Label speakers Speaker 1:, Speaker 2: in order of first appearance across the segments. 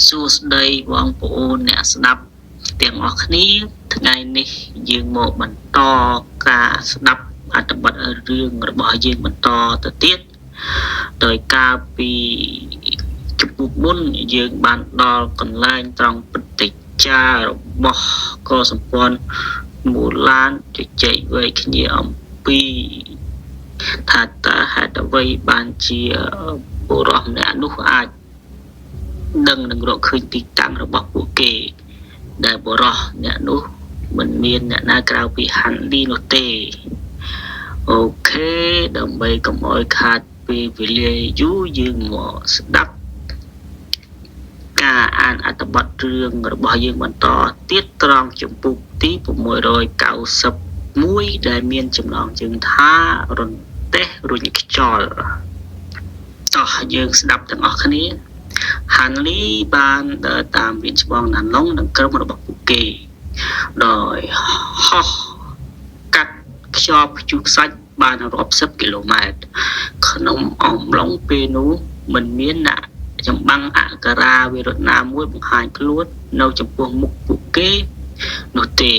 Speaker 1: សួស្តីបងប្អូនអ្នកស្ដាប់ទាំងអស់គ្នាថ្ងៃនេះយើងមកបន្តការស្ដាប់អត្ថបទរឿងរបស់យើងបន្តទៅទៀតដោយកាលពីជំពូកមុនយើងបានដល់កន្លែងត្រង់ព្រឹទ្ធាចារ្យរបស់កសម្ព័ន្ធមូឡានជជែកវែកគ្នាអំពីថាតើហេតុអ្វីបានជាបុរសម្នាក់នោះអាចដឹងនិងរកឃើញទីតាំងរបស់ពួកគេដែលបុរសអ្នកនោះមិនមានអ្នកណាក្រៅពីហាន់ឌីនោះទេអូខេដើម្បីកុំឲ្យខាតពេលវេលាយូរយើងមកស្ដាប់ការអានអត្ថបទរឿងរបស់យើងបន្តទៀតត្រង់ជំពូកទី691ដែលមានចំណងជើងថារន្ទះរុញខ្យល់តោះយើងស្ដាប់ទាំងអស់គ្នាហាន់លីបានដើរតាមរៀនច្បងណានឡុងនិងក្រុមរបស់ពួកគេដោយហោះកាត់ខ្យល់ព្យុះខ្សាច់បានរាប់សិបគីឡូម៉ែត្រក្នុងអំឡុងពេលនោះមិនមានអ្នកចម្បាំងអក្សរាវិរុទ្ធណាមួយបង្ហាញខ្លួននៅចំពោះមុខពួកគេនោះទេ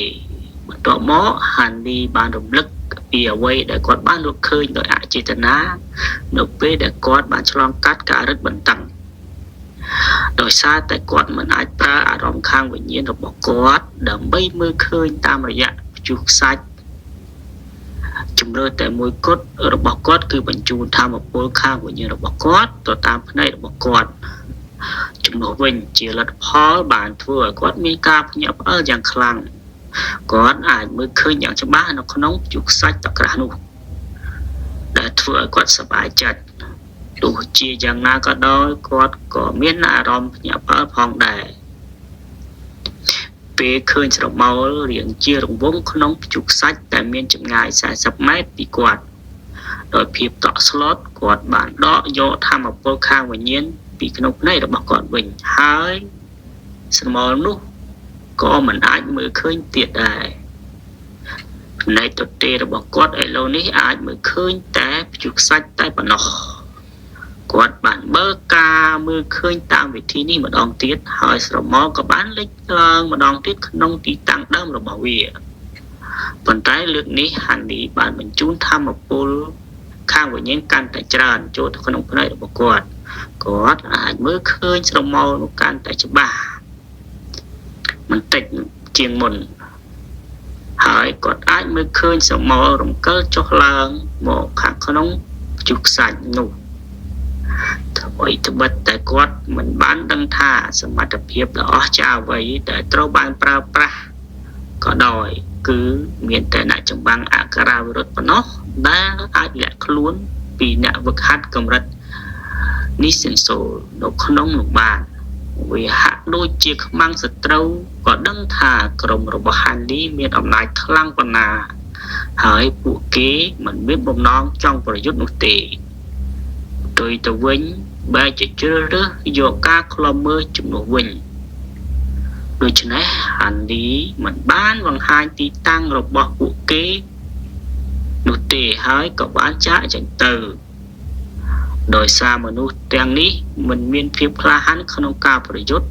Speaker 1: បន្ទាប់មកហាន់លីបានរំលឹកពីអ្វីដែលគាត់បានរកឃើញដោយអចេតនានៅពេលដែលគាត់បានឆ្លងកាត់ការរឹតបន្តឹងដោយសារតែគាត់មិនអាចប្រើអារម្មណ៍ខាងវិញ្ញាណរបស់គាត់ដើម្បីមើលឃើញតាមរយៈព្យុះខ្សាច់ជំរឿតែមួយគត់របស់គាត់គឺបញ្ជូនធម៌ពលខាងវិញ្ញាណរបស់គាត់ទៅតាមភ្នែករបស់គាត់ជំនួសវិញជាលទ្ធផលបានធ្វើឲ្យគាត់មានការភ្ញាក់ផ្អើលយ៉ាងខ្លាំងគាត់អាចមើលឃើញយ៉ាងច្បាស់នៅក្នុងព្យុះខ្សាច់តក្រាស់នោះដែលធ្វើឲ្យគាត់សប្បាយចិត្តទោះជាយ៉ាងណាក៏ដោយគាត់ក៏មានអារម្មណ៍ភ្ញាក់ផ្អើលផងដែរពេលឃើញស្រមោលរាងជារង្វង់ក្នុងព្យុះខ្សាច់ដែលមានចម្ងាយ40ម៉ែត្រពីគាត់ដោយភាពតក់ស្លុតគាត់បានដកយកធម៌ពលខាងវិញ្ញាណពីក្នុងភ្នែករបស់គាត់វិញហើយស្រមោលនោះក៏មិនអាចមើលឃើញទៀតដែរភ្នែកទទេរបស់គាត់ឥឡូវនេះអាចមើលឃើញតែព្យុះខ្សាច់តែប៉ុណ្ណោះគាត់បានបើកការមើលឃើញតាមវិធីនេះម្ដងទៀតហើយស្រមោលក៏បានលេចឡើងម្ដងទៀតក្នុងទីតាំងដើមរបស់វាប៉ុន្តែលើកនេះហាន់នីបានបញ្ជូនធម៌ពលខាងវិញ្ញាណកាន់តែច្រើនចូលទៅក្នុងភ្នែករបស់គាត់គាត់អាចមើលឃើញស្រមោលនោះកាន់តែច្បាស់បន្តិចជាងមុនហើយគាត់អាចមើលឃើញស្រមោលរំកិលចុះឡើងមកខាងក្នុងព្យុះខ្សាច់នោះអ្វីត្បិតតែគាត់មិនបានដឹងថាសមត្ថភាពដ៏អស្ចារ្យអ្វីដែលត្រូវបានប្រើប្រាស់ក៏ដោយគឺមានតែអ្នកចម្បាំងអក្សរាវិរុទ្ធប៉ុណ្ណោះដែលអាចលាក់ខ្លួនពីអ្នកវឹកហាត់កម្រិតនីសិនសូលនៅក្នុងនោះបានវាហាក់ដូចជាខ្មាំងសត្រូវក៏ដឹងថាក្រុមរបស់ហាន់លីមានអំណាចខ្លាំងប៉ុណ្ណាហើយពួកគេមិនមានបំណងចង់ប្រយុទ្ធនោះទេផ្ទុយទៅវិញបែរជាជ្រើសរើសយកការឃ្លាំមើលជំនួសវិញដូច្នេះហាន់លីមិនបានបង្ហាញទីតាំងរបស់ពួកគេនោះទេហើយក៏បានចាកចេញទៅដោយសារមនុស្សទាំងនេះមិនមានភាពក្លាហានក្នុងការប្រយុទ្ធ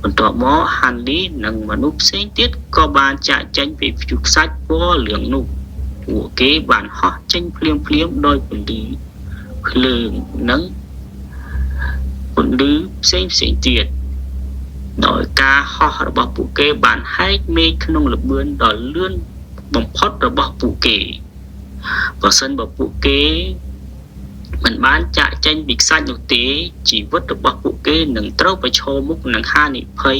Speaker 1: បន្ទាប់មកហាន់លីនិងមនុស្សផ្សេងទៀតក៏បានចាកចេញពីព្យុះខ្សាច់ពណ៌លឿងនោះពួកគេបានហោះចេញភ្លាមៗដោយពន្លឺភ្លើងនិងពន្លឺផ្សេងៗទៀតដោយការហោះរបស់ពួកគេបានហែកមេឃក្នុងល្បឿនដ៏លឿនបំផុតរបស់ពួកគេប្រសិនបើពួកគេមិនបានចាកចេញពីខ្សាច់នោះទេជីវិតរបស់ពួកគេនឹងត្រូវប្រឈមមុខនឹងហានិភ័យ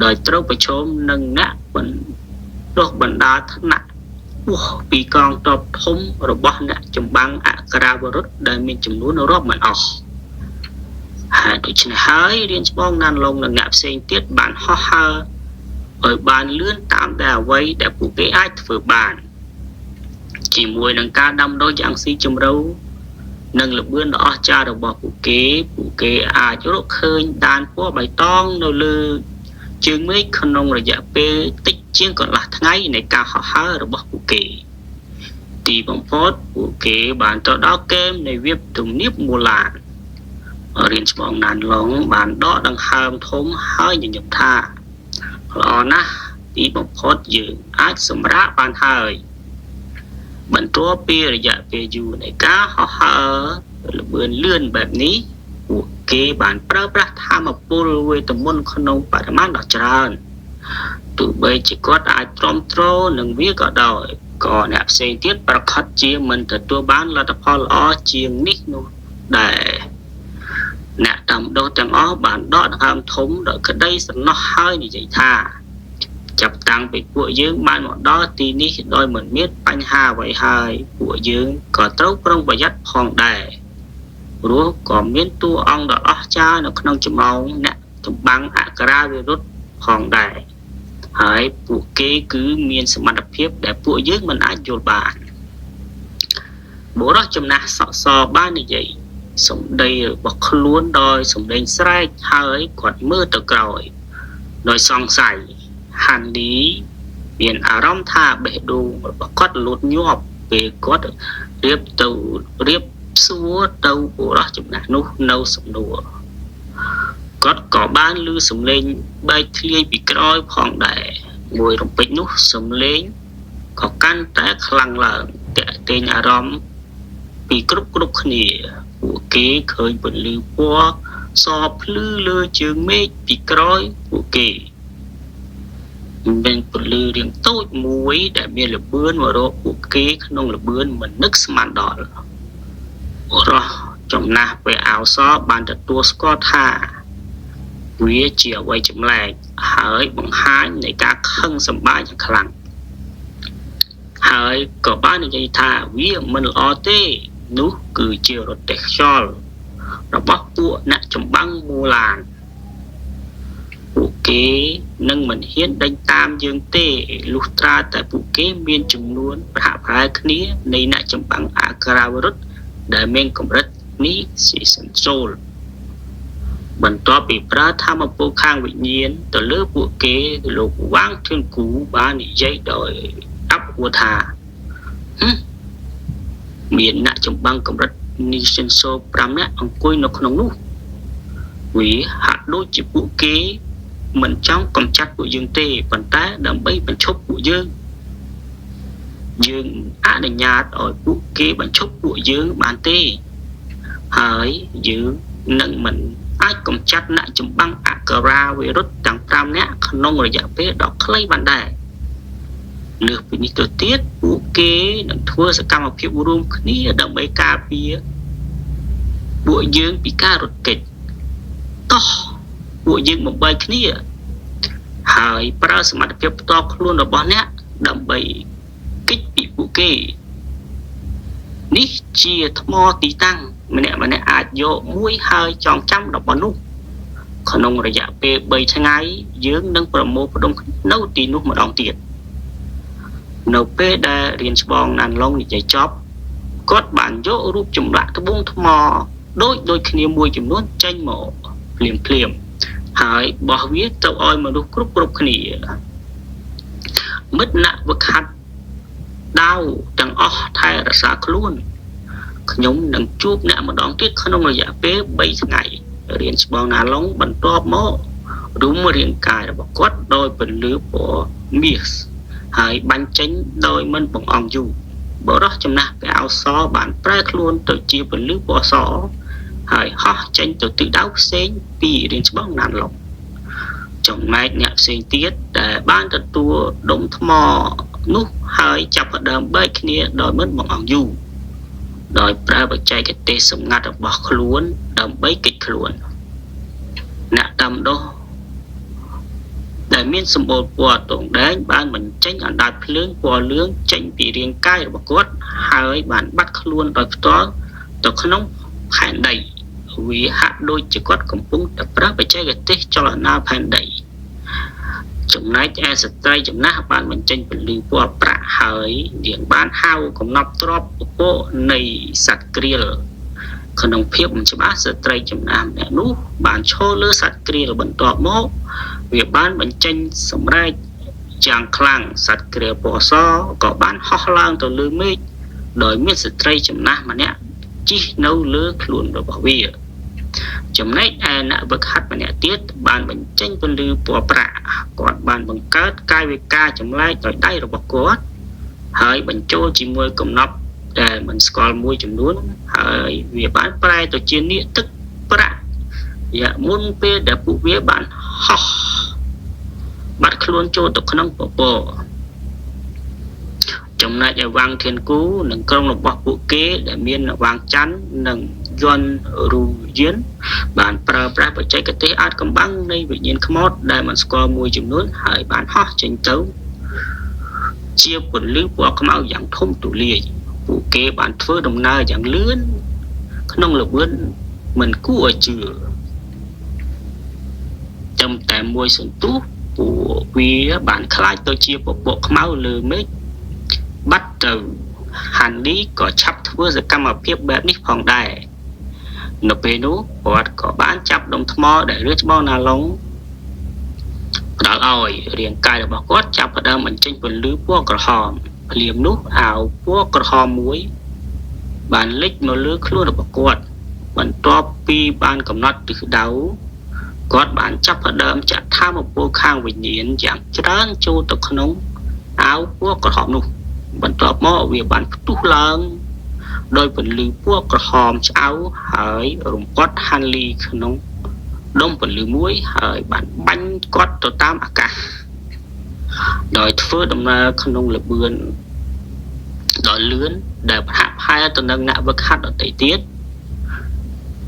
Speaker 1: ដោយត្រូវប្រឈមនឹងអ្នកបណ្ដុះបណ្ដាលថ្នាក់ខ្ពស់ពីកងទ័ពធំរបស់អ្នកចម្បាំងអក្សរាវរុទ្ធដែលមានចំនួនរាប់មិនអស់ហើយដូច្នេះហើយរៀនច្បងណានឡុងនិងអ្នកផ្សេងទៀតបានហោះហើរឲ្យបានលឿនតាមតែអ្វីដែលពួកគេអាចធ្វើបានជាមួយនឹងការដាំដុះយ៉ាងស៊ីជម្រៅនិងល្បឿនដ៏អស្ចារ្យរបស់ពួកគេអាចរកឃើញដានពណ៌បៃតងនៅលើជើងមេឃក្នុងរយៈពេលតិចជាងកន្លះថ្ងៃនៃការហោះហើររបស់ពួកគេទីបំផុតពួកគេបានទៅដល់គែមនៃវាលទំនាបមូឡាន រៀនច្បងណានឡុងបានដកដង្ហើមធំហើយញញឹមថាល្អណាស់ទីបំផុតយើងអាចសម្រាកបានហើយបន្ទាប់ពីរយៈពេលយូរនៃការហោះហើរល្បឿនលឿនបែបនេះពួកគេបានប្រើប្រាស់ធម៌ពលវេទមន្តក្នុងបរិមាណដ៏ច្រើនទោះបីជាគាត់អាចទ្រាំទ្រនឹងវាក៏ដោយក៏អ្នកផ្សេងទៀតប្រកាសជាមិនទទួលបានលទ្ធផលល្អជាងនេះនោះដែរអ្នកតាមដុសទាំងអស់បានដកដង្ហើមធំដោយក្តីសំណោះហើយនិយាយថាចាប់តាំងពីពួកយើងបានមកដល់ទីនេះដោយមិនមានបញ្ហាអ្វីហើយពួកយើងក៏ត្រូវប្រុងប្រយ័ត្នផងដែរព្រោះក៏មានតួអង្គដ៏អស្ចារ្យនៅក្នុងចំណោមអ្នកចម្បាំងអក្ខរាវិរុទ្ធផងដែរហើយពួកគេគឺមានសមត្ថភាពដែលពួកយើងមិនអាចយល់បានបុរសចំណាស់សក់សបាននិយាយសម្ដីរបស់ខ្លួនដោយសម្លេងស្រែកហើយគាត់មើលទៅក្រោយដោយសង្ស័យហាន់ឌីមានអារម្មណ៍ថាបេះដូងរបស់គាត់លូតញាប់ពេលគាត់រៀបទៅរៀបសួរទៅបុរសចំណាស់នោះនៅសំណួរគាត់ក៏បានឮសំឡេងបែកធ្លាយពីក្រោយផងដែរមួយរំពេចនោះសំឡេងក៏កាន់តែខ្លាំងឡើងទាក់ទាញអារម្មណ៍ពីគ្រប់គ្នាពួកគេឃើញពន្លឺពណ៌សភ្លឺលើជើងមេឃពីក្រោយពួកគេមានពន្លឺរាងតូចមួយដែលមានល្បឿនមករកពួកគេក្នុងល្បឿនមិននឹកស្មានដល់បុរសចំណាស់ពេលអោសបានទទួលស្គាល់ថាវាជាអ្វីចម្លែកហើយបង្ហាញនៃការខឹងសម្បាយ៉ាងខ្លាំងហើយក៏បាននិយាយថាវាមិនល្អទេនោះគឺជារទេះខ្យល់របស់ពួកអ្នកចម្បាំងមូឡានពួកគេនឹងមិនហ៊ានដេញតាមយើងទេលុះត្រាតែពួកគេមានចំនួនប្រហាក់ប្រហែលគ្នានៃអ្នកចម្បាំងអក្ខរាវិរុទ្ធដែលមានកម្រិតនេះស៊ីសិនសូលបន្ទាប់ពីប្រើធម៌ពលខាងវិញ្ញាណទៅលើពួកគេលោកវាងធឿនគូបាននិយាយដោយអាប់អួរថាមានអ្នកចម្បាំងកម្រិតនីសិនសូ5នាក់អង្គុយនៅក្នុងនោះវាហាក់ដូចជាពួកគេមិនចង់កម្ចាត់ពួកយើងទេប៉ុន្តែដើម្បីបញ្ឈប់ពួកយើងយើងអនុញ្ញាតឲ្យពួកគេបញ្ឈប់ពួកយើងបានទេហើយយើងនឹងមិនអាចកម្ចាត់អ្នកចម្បាំងអក្ខរាវិរុទ្ធទាំង5នាក់ក្នុងរយៈពេលដ៏ខ្លីបានដែរលើសពីនេះទៅទៀតពួកគេនឹងធ្វើសកម្មភាពរួមគ្នាដើម្បីការពារពួកយើងពីការរត់គេចតោះពួកយើងបំបីគ្នាហើយប្រើសមត្ថភាពផ្ទាល់ខ្លួនរបស់អ្នកដើម្បីគេចពីពួកគេនេះជាថ្មទីតាំងម្នាក់ម្នាក់អាចយកមួយហើយចងចាំតំបន់នោះក្នុងរយៈពេល3ថ្ងៃយើងនឹងប្រមូលផ្ដុំនៅទីនោះម្ដងទៀតនៅពេលដែលរៀនច្បងណានឡុងនិយាយចប់គាត់បានយករូបចម្លាក់ត្បូងថ្មដូចគ្នាមួយចំនួនចេញមកភ្លាមភ្លាមហើយបោះវាទៅឲ្យមនុស្សគ្រប់គ្នាមិត្តអ្នកវខាត់ដាវទាំងអស់ថែរក្សាខ្លួនខ្ញុំនឹងជួបអ្នកម្ដងទៀតក្នុងរយៈពេល3ថ្ងៃរៀនច្បងណាឡុងបន្ទាប់មករុំរាងកាយរបស់គាត់ដោយពន្លឺពណ៌មាសហើយបាញ់ចេញដោយមិនបង្អង់យូរបុរសចំណាស់ពាក់អោសបានប្រែខ្លួនទៅជាពន្លឺពណ៌សហើយហោះចេញទៅទិសដៅផ្សេងពីរៀនច្បងណានឡុងចំណែកអ្នកផ្សេងទៀតដែលបានទទួលដុំថ្មនោះហើយចាប់ផ្ដើមបែកគ្នាដោយមិនបង្អង់យូរដោយប្រើបច្ចេកទេសសម្ងាត់របស់ខ្លួនដើម្បីគេចខ្លួនអ្នកតាមដុះដែលមានសម្បូរពណ៌ទងដែងបានបញ្ចេញអណ្ដាតភ្លើងពណ៌លឿងចេញពីរាងកាយរបស់គាត់ហើយបានបាត់ខ្លួនដោយផ្ទាល់ទៅក្នុងផែនដីវាហាក់ដូចជាគាត់កំពុងតែប្រើបច្ចេកទេសចលនាផែនដីចំណែកឯស្ត្រីចំណាស់បានបញ្ចេញពន្លឺពណ៌ប្រាក់ហើយនាងបានហៅកំណប់ទ្របពពកនៃសត្វក្រៀលក្នុងភាពមិនច្បាស់ស្ត្រីចំណាស់ម្នាក់នោះបានឈរលើសត្វក្រៀលបន្ទាប់មកវាបានបញ្ចេញសម្រែកយ៉ាងខ្លាំងសត្វក្រៀលពណ៌សក៏បានហោះឡើងទៅលើមេឃដោយមានស្ត្រីចំណាស់ម្នាក់ជិះនៅលើខ្លួនរបស់វា ចំណែកឯអ្នកវឹកហាត់ម្នាក់ទៀតបានបញ្ចេញពន្លឺពណ៌ប្រាក់គាត់បានបង្កើតកាយវិការចម្លែកដោយដៃរបស់គាត់ហើយបញ្ចូលជាមួយកំណប់ដែលមិនស្គាល់មួយចំនួនហើយវាបានប្រែទៅជានាគទឹកប្រាក់យ៉ាមុនពេលដែលពួកវាបានហោះបាត់ខ្លួនចូលទៅក្នុងពពកចំណែកឯវាងធានគូនិងក្រុមរបស់ពួកគេដែលមានវាងច័ន្ទនិងយន់រូយៀនបានប្រើប្រាស់បច្ចេកទេសអាចកំបាំងនៃវិញ្ញាណខ្មោចដែលមិនស្គាល់មួយចំនួនហើយបានហោះចេញទៅជាពន្លឺពណ៌ខ្មៅយ៉ាងធំទូលាយពួកគេបានធ្វើដំណើរយ៉ាងលឿនក្នុងល្បឿនមិនគួរឲ្យជឿចំតែមួយសន្ទុះពួកវាបានក្លាយទៅជាពពកខ្មៅលើមេឃបាត់ទៅហាន់លីក៏ឆាប់ធ្វើសកម្មភាពបែបនេះផងដែរនៅពេលនោះគាត់ក៏បានចាប់ដុំថ្មដែលរឿងច្បងណាឡុងផ្ដល់ឲ្យរាងកាយរបស់គាត់ចាប់ផ្ដើមបញ្ចេញពន្លឺពណ៌ក្រហមភ្លាមនោះអាវពណ៌ក្រហមមួយបានលិចមកលើខ្លួនរបស់គាត់បន្ទាប់ពីបានកំណត់ទិសដៅគាត់បានចាប់ផ្ដើមចាក់ថាមពលខាងវិញ្ញាណយ៉ាងច្រើនចូលទៅក្នុងអាវពណ៌ក្រហមនោះបន្ទាប់មកវាបានផ្ទុះឡើងដោយពន្លឺពណ៌ក្រហមឆ្អៅហើយរំពាត់ហាន់លីក្នុងដុំពន្លឺមួយហើយបានបាញ់គាត់ទៅតាមអាកាសដោយធ្វើដំណើរក្នុងល្បឿនដ៏លឿនដែលប្រហាក់ប្រហែលទៅនឹងអ្នកវឹកហាត់ដទៃទៀត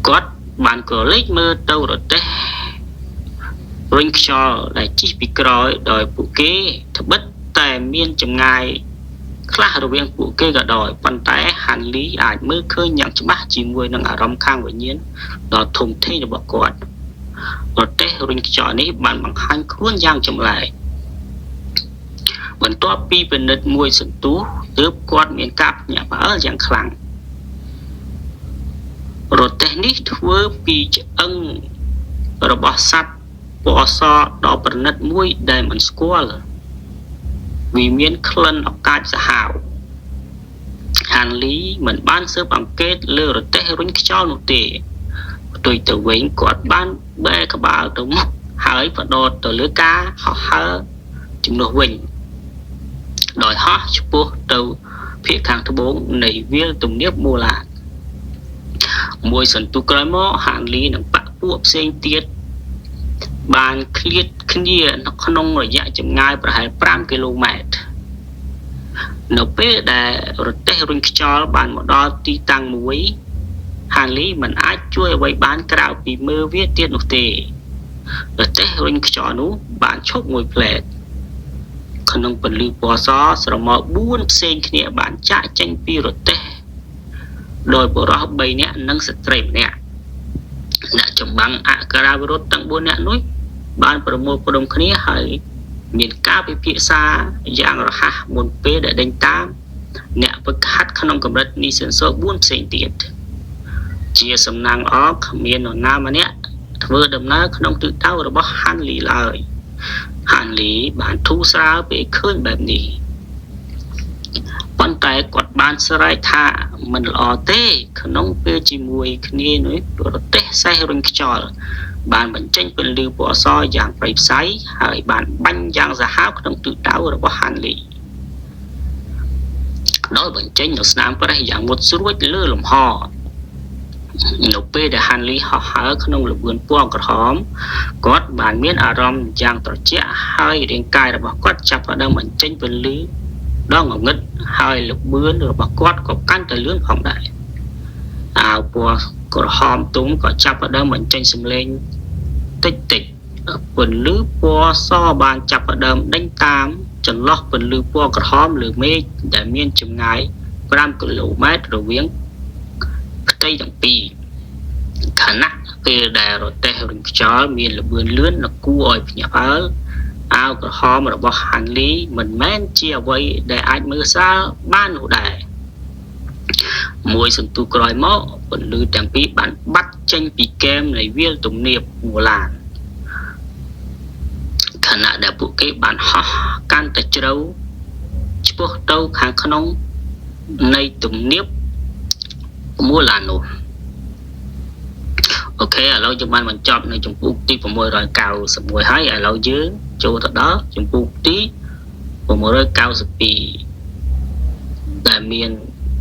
Speaker 1: គាត់បានក្រឡេកមើលទៅរទេះរុញខ្យល់ដែលជិះពីក្រោយដោយពួកគេត្បិតតែមានចម្ងាយខ្លះរវាងពួកគេក៏ដោយប៉ុន្តែហាន់លីអាចមើលឃើញយ៉ាងច្បាស់ជាមួយនឹងអារម្មណ៍ខាងវិញ្ញាណដ៏ធំធេងរបស់គាត់រទេះរុញខ្យល់នេះបានបង្ហាញខ្លួនយ៉ាងចម្លែកបន្ទាប់ពីពិនិត្យមួយសន្ទុះទើបគាត់មានការភ្ញាក់ផ្អើលយ៉ាងខ្លាំងរទេះនេះធ្វើពីឆ្អឹងរបស់សត្វពណ៌សដ៏ប្រណិតមួយដែលមិនស្គាល់វាមានក្លិនអកាចសាហាវហាន់លីមិនបានស៊ើបអង្កេតលើរទេះរុញខ្យល់នោះទេផ្ទុយទៅវិញគាត់បានបែរក្បាលទៅមុខហើយផ្ដោតទៅលើការហោះហើរជំនួសវិញដោយហោះឆ្ពោះទៅភាគខាងត្បូងនៃវាលទំនាបមូឡាមួយសន្ទុះក្រោយមកហាន់លីនិងបក្សពួកផ្សេងទៀតបានឃ្លាតគ្នានៅក្នុងរយៈចម្ងាយប្រហែល5គីឡូម៉ែត្រនៅពេលដែលរទេះរុញខ្យល់បានមកដល់ទីតាំងមួយហាន់លីមិនអាចជួយអ្វីបានក្រៅពីមើលវាទៀតនោះទេរទេះរុញខ្យល់នោះបានឈប់មួយភ្លែតក្នុងពន្លឺពណ៌សស្រមោល4ផ្សេងគ្នាបានចាក់ចេញពីរទេះដោយបុរស3នាក់និងស្ត្រីម្នាក់អ្នកចម្បាំងអក្ខរាវិរុទ្ធទាំង4នាក់នោះបានប្រមូលផ្ដុំគ្នាហើយមានការពិភាក្សាយ៉ាងរហ័សមុនពេលដែលដេញតាមអ្នកវឹកហាត់ក្នុងកម្រិតនីសិនសូ4ផ្សេងទៀតជាសំណាងល្អគ្មាននរណាម្នាក់ធ្វើដំណើរក្នុងទិសដៅរបស់ហាន់លីឡើយហាន់លីបានធូរស្រាលពេលឃើញបែបនេះប៉ុន្តែគាត់បានស្រែកថាមិនល្អទេក្នុងពេលជាមួយគ្នានោះរទេះសេះរុញខ្យល់បានបញ្ចេញពន្លឺពណ៌សយ៉ាងប្រៃផ្សៃហើយបានបាញ់យ៉ាងសាហាវក្នុងទិសដៅរបស់ហាន់លីដោយបញ្ចេញនូវស្នាមប្រេះយ៉ាងមុតស្រួចលើលំហនៅពេលដែលហាន់លីហោះហើរក្នុងល្បឿនពណ៌ក្រហមគាត់បានមានអារម្មណ៍យ៉ាងត្រជាក់ហើយរាងកាយរបស់គាត់ចាប់ផ្ដើមបញ្ចេញពន្លឺដ៏ងងឹតហើយល្បឿនរបស់គាត់ក៏កាន់តែលឿនផងដែរអាវពណ៌ក្រហមទុំក៏ចាប់ផ្ដើមបញ្ចេញសំឡេងតិចតិចពន្លឺពណ៌សបានចាប់ផ្ដើមដេញតាមចន្លោះពន្លឺពណ៌ក្រហមលើមេឃដែលមានចម្ងាយ5គីឡូម៉ែត្ររវាងផ្ទៃទាំងពីរខណៈពេលដែលរទេះរុញខ្យល់មានល្បឿនលឿននិងគួរឲ្យភ្ញាក់ផ្អើលអាវក្រហមរបស់ហាន់លីមិនមែនជាអ្វីដែលអាចមើលស្រាលបាននោះដែរមួយសន្ទុះក្រោយមកពន្លឺទាំងពីរបានបាត់ចេញពីគែមនៃវាលទំនាបមូឡានខណៈដែលពួកគេបានហោះកាន់តែជ្រៅឆ្ពោះទៅខាងក្នុងនៃទំនាបមូឡាននោះ OK ឥឡូវយើងបានបញ្ចប់នៅចម្ពោះទី691ហើយឥឡូវយើងចូលទៅដល់ចម្ពោះទី692ដែលមាន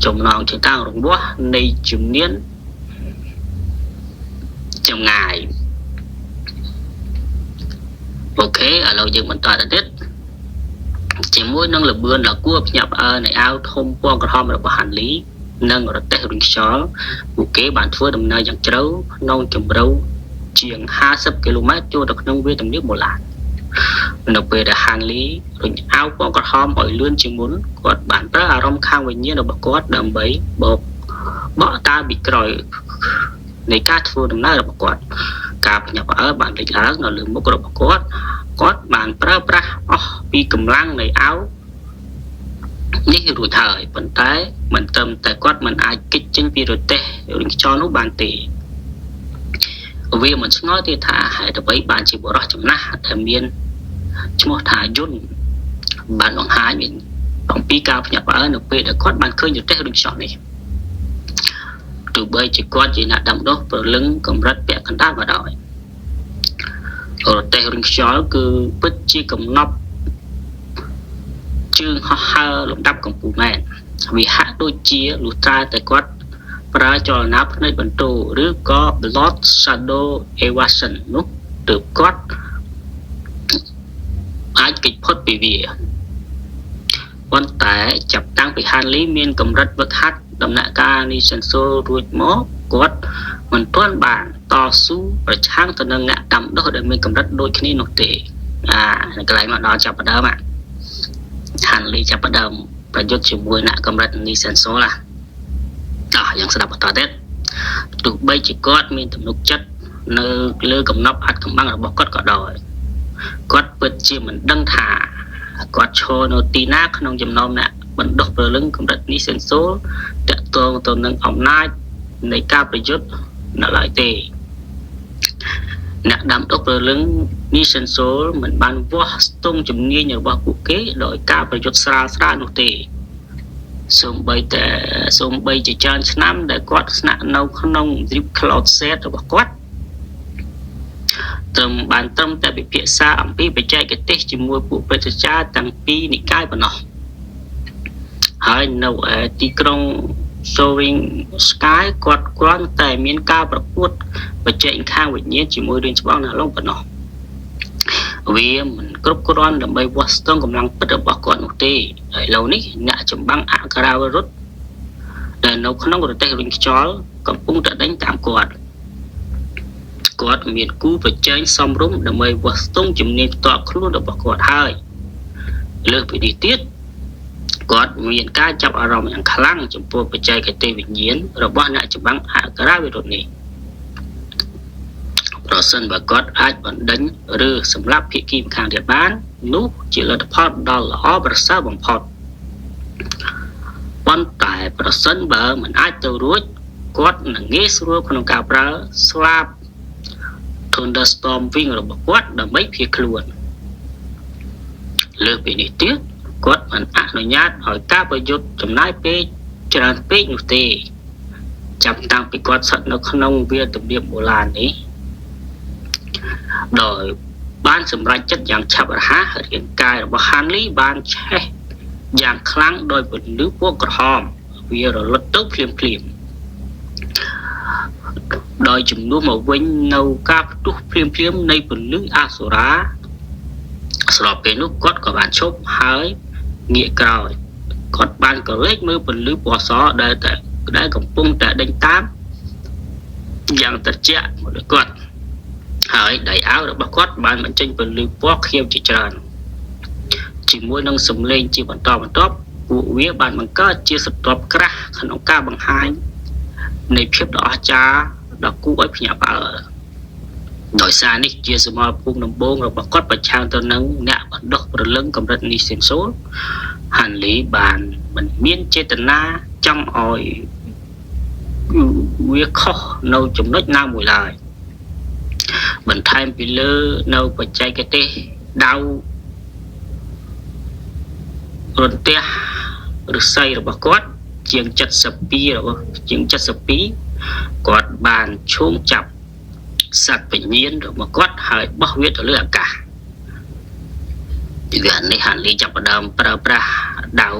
Speaker 1: ចំណងជើងតាំងរង្វាស់នៃជំនាញចម្ងាយ OK ឥឡូវយើងបន្តទៅទៀតជាមួយនឹងល្បឿនដ៏គួរភ្ញាក់ផ្អើលនៃអាវធំពណ៌ក្រហមរបស់ហាន់លីនិងរទេះរុញខ្យល់ពួកគេបានធ្វើដំណើរយ៉ាងជ្រៅក្នុងជម្រៅជាង50គីឡូម៉ែត្រចូលទៅក្នុងវាលទំនាបម៉ូឡាននៅពេលដែលហាន់លីរុញអាវពណ៌ក្រហមឲ្យលឿនជាងមុនគាត់បានប្រើអារម្មណ៍ខាងវិញ្ញាណរបស់គាត់ដើម្បីបោកបក់តាពីក្រោយនៃការធ្វើដំណើររបស់គាត់ការភ្ញាក់ផ្អើលបានលេចឡើងនៅលើមុខរបស់គាត់គាត់បានប្រើប្រាស់អស់ពីកម្លាំងនៃអាវនេះរួចហើយប៉ុន្តែមិនត្រឹមតែគាត់មិនអាចគេចចេញពីរទេះរុញខ្យល់នោះបានទេវាមិនឆ្ងល់ទេថាហេតុអ្វីបានជាបុរសចំណាស់ដែលមានឈ្មោះថាយុនបានបង្ហាញអំពីការភ្ញាក់ផ្អើលនៅពេលដែលគាត់បានឃើញរទេះរុញខ្យល់នេះទោះបីជាគាត់ជាអ្នកដាំដុះព្រលឹងកម្រិតពាក់កណ្ដាលក៏ដោយរទេះរុញខ្យល់គឺពិតជាកំណប់ជើងហោះហើរលំដាប់កំពូលមែនវាហាក់ដូចជាលុះត្រាតែគាត់ប្រើចលនាភ្នែកបន្ទោឬក៏ Blood Shadow Evasion នោះទើបគាត់អាចគេចផុតពីវាប៉ុន្តែចាប់តាំងពីហានលីមានកម្រិតវឹកហាត់ដំណាក់កាលនៃសិនសូរួចមកគាត់មិនទាន់បានតស៊ូប្រឆាំងទៅនឹងអ្នកដាំដុះដែលមានកម្រិតដូចគ្នានោះទេអានៅកន្លែងមកដល់ចាប់ផ្ដើមហានលីចាប់ផ្ដើមប្រយុទ្ធជាមួយអ្នកកម្រិតនីសិនសូឡាតោះយើងស្ដាប់បន្តទៀតទោះបីជាគាត់មានទំនុកចិត្តនៅលើកំណប់អាត់កំបាំងរបស់គាត់ក៏ដោយគាត់ពិតជាមិនដឹងថាគាត់ឈរនៅទីណាក្នុងចំណោមអ្នកបណ្ដុះព្រលឹងកម្រិតនីសិនសូលតាក់ទងទៅនឹងអំណាចនៃការប្រយុទ្ធនៅឡើយទេអ្នកដាំដុះព្រលឹងនីសិនសូលមិនបានវាស់ស្ទង់ជំនាញរបស់ពួកគេដោយការប្រយុទ្ធស្រាលស្រាលនោះទេសូម្បីជាច្រើនឆ្នាំដែលគាត់ស្នាក់នៅក្នុង Drip Cloud Set របស់គាត់ត្រឹមតែពិភាក្សាអំពីបច្ចេកទេសជាមួយពួកព្រឹទ្ធាចារ្យទាំងពីរនិកាយប៉ុណ្ណោះហើយនៅឯទីក្រុង Soaring Sky គាត់គ្រាន់តែមានការប្រកួតប្រជែងខាងវិញ្ញាណជាមួយរឿងច្បងណាឡុងប៉ុណ្ណោះវាមិនគ្រប់គ្រាន់ដើម្បីវាស់ស្ទង់កម្លាំងពិតរបស់គាត់នោះទេឥឡូវនេះអ្នកចម្បាំងអក្សរាវរុទ្ធដែលនៅក្នុងរទេះរុញខ្យល់កំពុងតែដេញតាមគាត់គាត់មានគូប្រជែងសមរម្យដើម្បីវាស់ស្ទង់ជំនាញផ្ទាល់ខ្លួនរបស់គាត់ហើយលើសពីនេះទៀតគាត់មានការចាប់អារម្មណ៍យ៉ាងខ្លាំងចំពោះបច្ចេកទេសវិញ្ញាណរបស់អ្នកចម្បាំងអក្សរាវិរុទ្ធនេះប្រសិនបើគាត់អាចបណ្ដេញឬសម្លាប់ភាគីម្ខាងទៀតបាននោះជាលទ្ធផលដ៏ល្អប្រសើរបំផុតប៉ុន្តែប្រសិនបើមិនអាចទៅរួចគាត់នឹងងាយស្រួលក្នុងការប្រើស្លាប Thunderstorm Wing របស់គាត់ដើម្បីភៀសខ្លួនលើសពីនេះទៀតគាត់មិនអនុញ្ញាតឲ្យការប្រយុទ្ធចំណាយពេកច្រើនពេកនោះទេចាប់តាំងពីគាត់ស្ថិតនៅក្នុងវាលទំនាបបុរាណនេះដោយបានសម្រេចចិត្តយ៉ាងឆាប់រហ័សរាងកាយរបស់ហានលីបានឆេះយ៉ាងខ្លាំងដោយពន្លឺពណ៌ក្រហមវារលត់ទៅភ្លាមភ្លាមដោយជំនួសមកវិញនៅការផ្ទុះភ្លាមភ្លាមនៃពន្លឺអសុរាស្របពេលនោះគាត់ក៏បានឈប់ហើយងាកក្រោយគាត់បានក៏លេចមើលពន្លឺពណ៌សដែលកំពុងតែដេញតាមយ៉ាងត្រជាក់មកលើគាត់ហើយដៃអាវរបស់គាត់បានបញ្ចេញពន្លឺពណ៌ខៀវជាច្រើនជាមួយនឹងសម្លេងជាបន្តបន្ទាប់ពួកវាបានបង្កើតជាស្រទាប់ក្រាស់ក្នុងការបង្ហាញនៃភាពដ៏អស្ចារ្យដ៏គួរឲ្យភ្ញាក់ផ្អើលដោយសារនេះជាសមរភូមិដំបូងរបស់គាត់ប្រឆាំងទៅនឹងអ្នកបណ្ដុះព្រលឹងកម្រិតនីសិនសូលហាន់លីបានមិនមានចេតនាចង់ឲ្យវាខុសនៅចំណុចណាមួយឡើយបន្ថែមពីលើនៅបច្ចេកទេសដៅរន្ទះឫស្សីរបស់គាត់ជាង72របស់ជាង72គាត់បានឈោងចាប់ សត្វវិញ្ញាណរបស់គាត់ហើយបោះវាទៅលើអាកាសពីវានេះហានលីចាប់ផ្ដើមប្រើប្រាស់ដាវ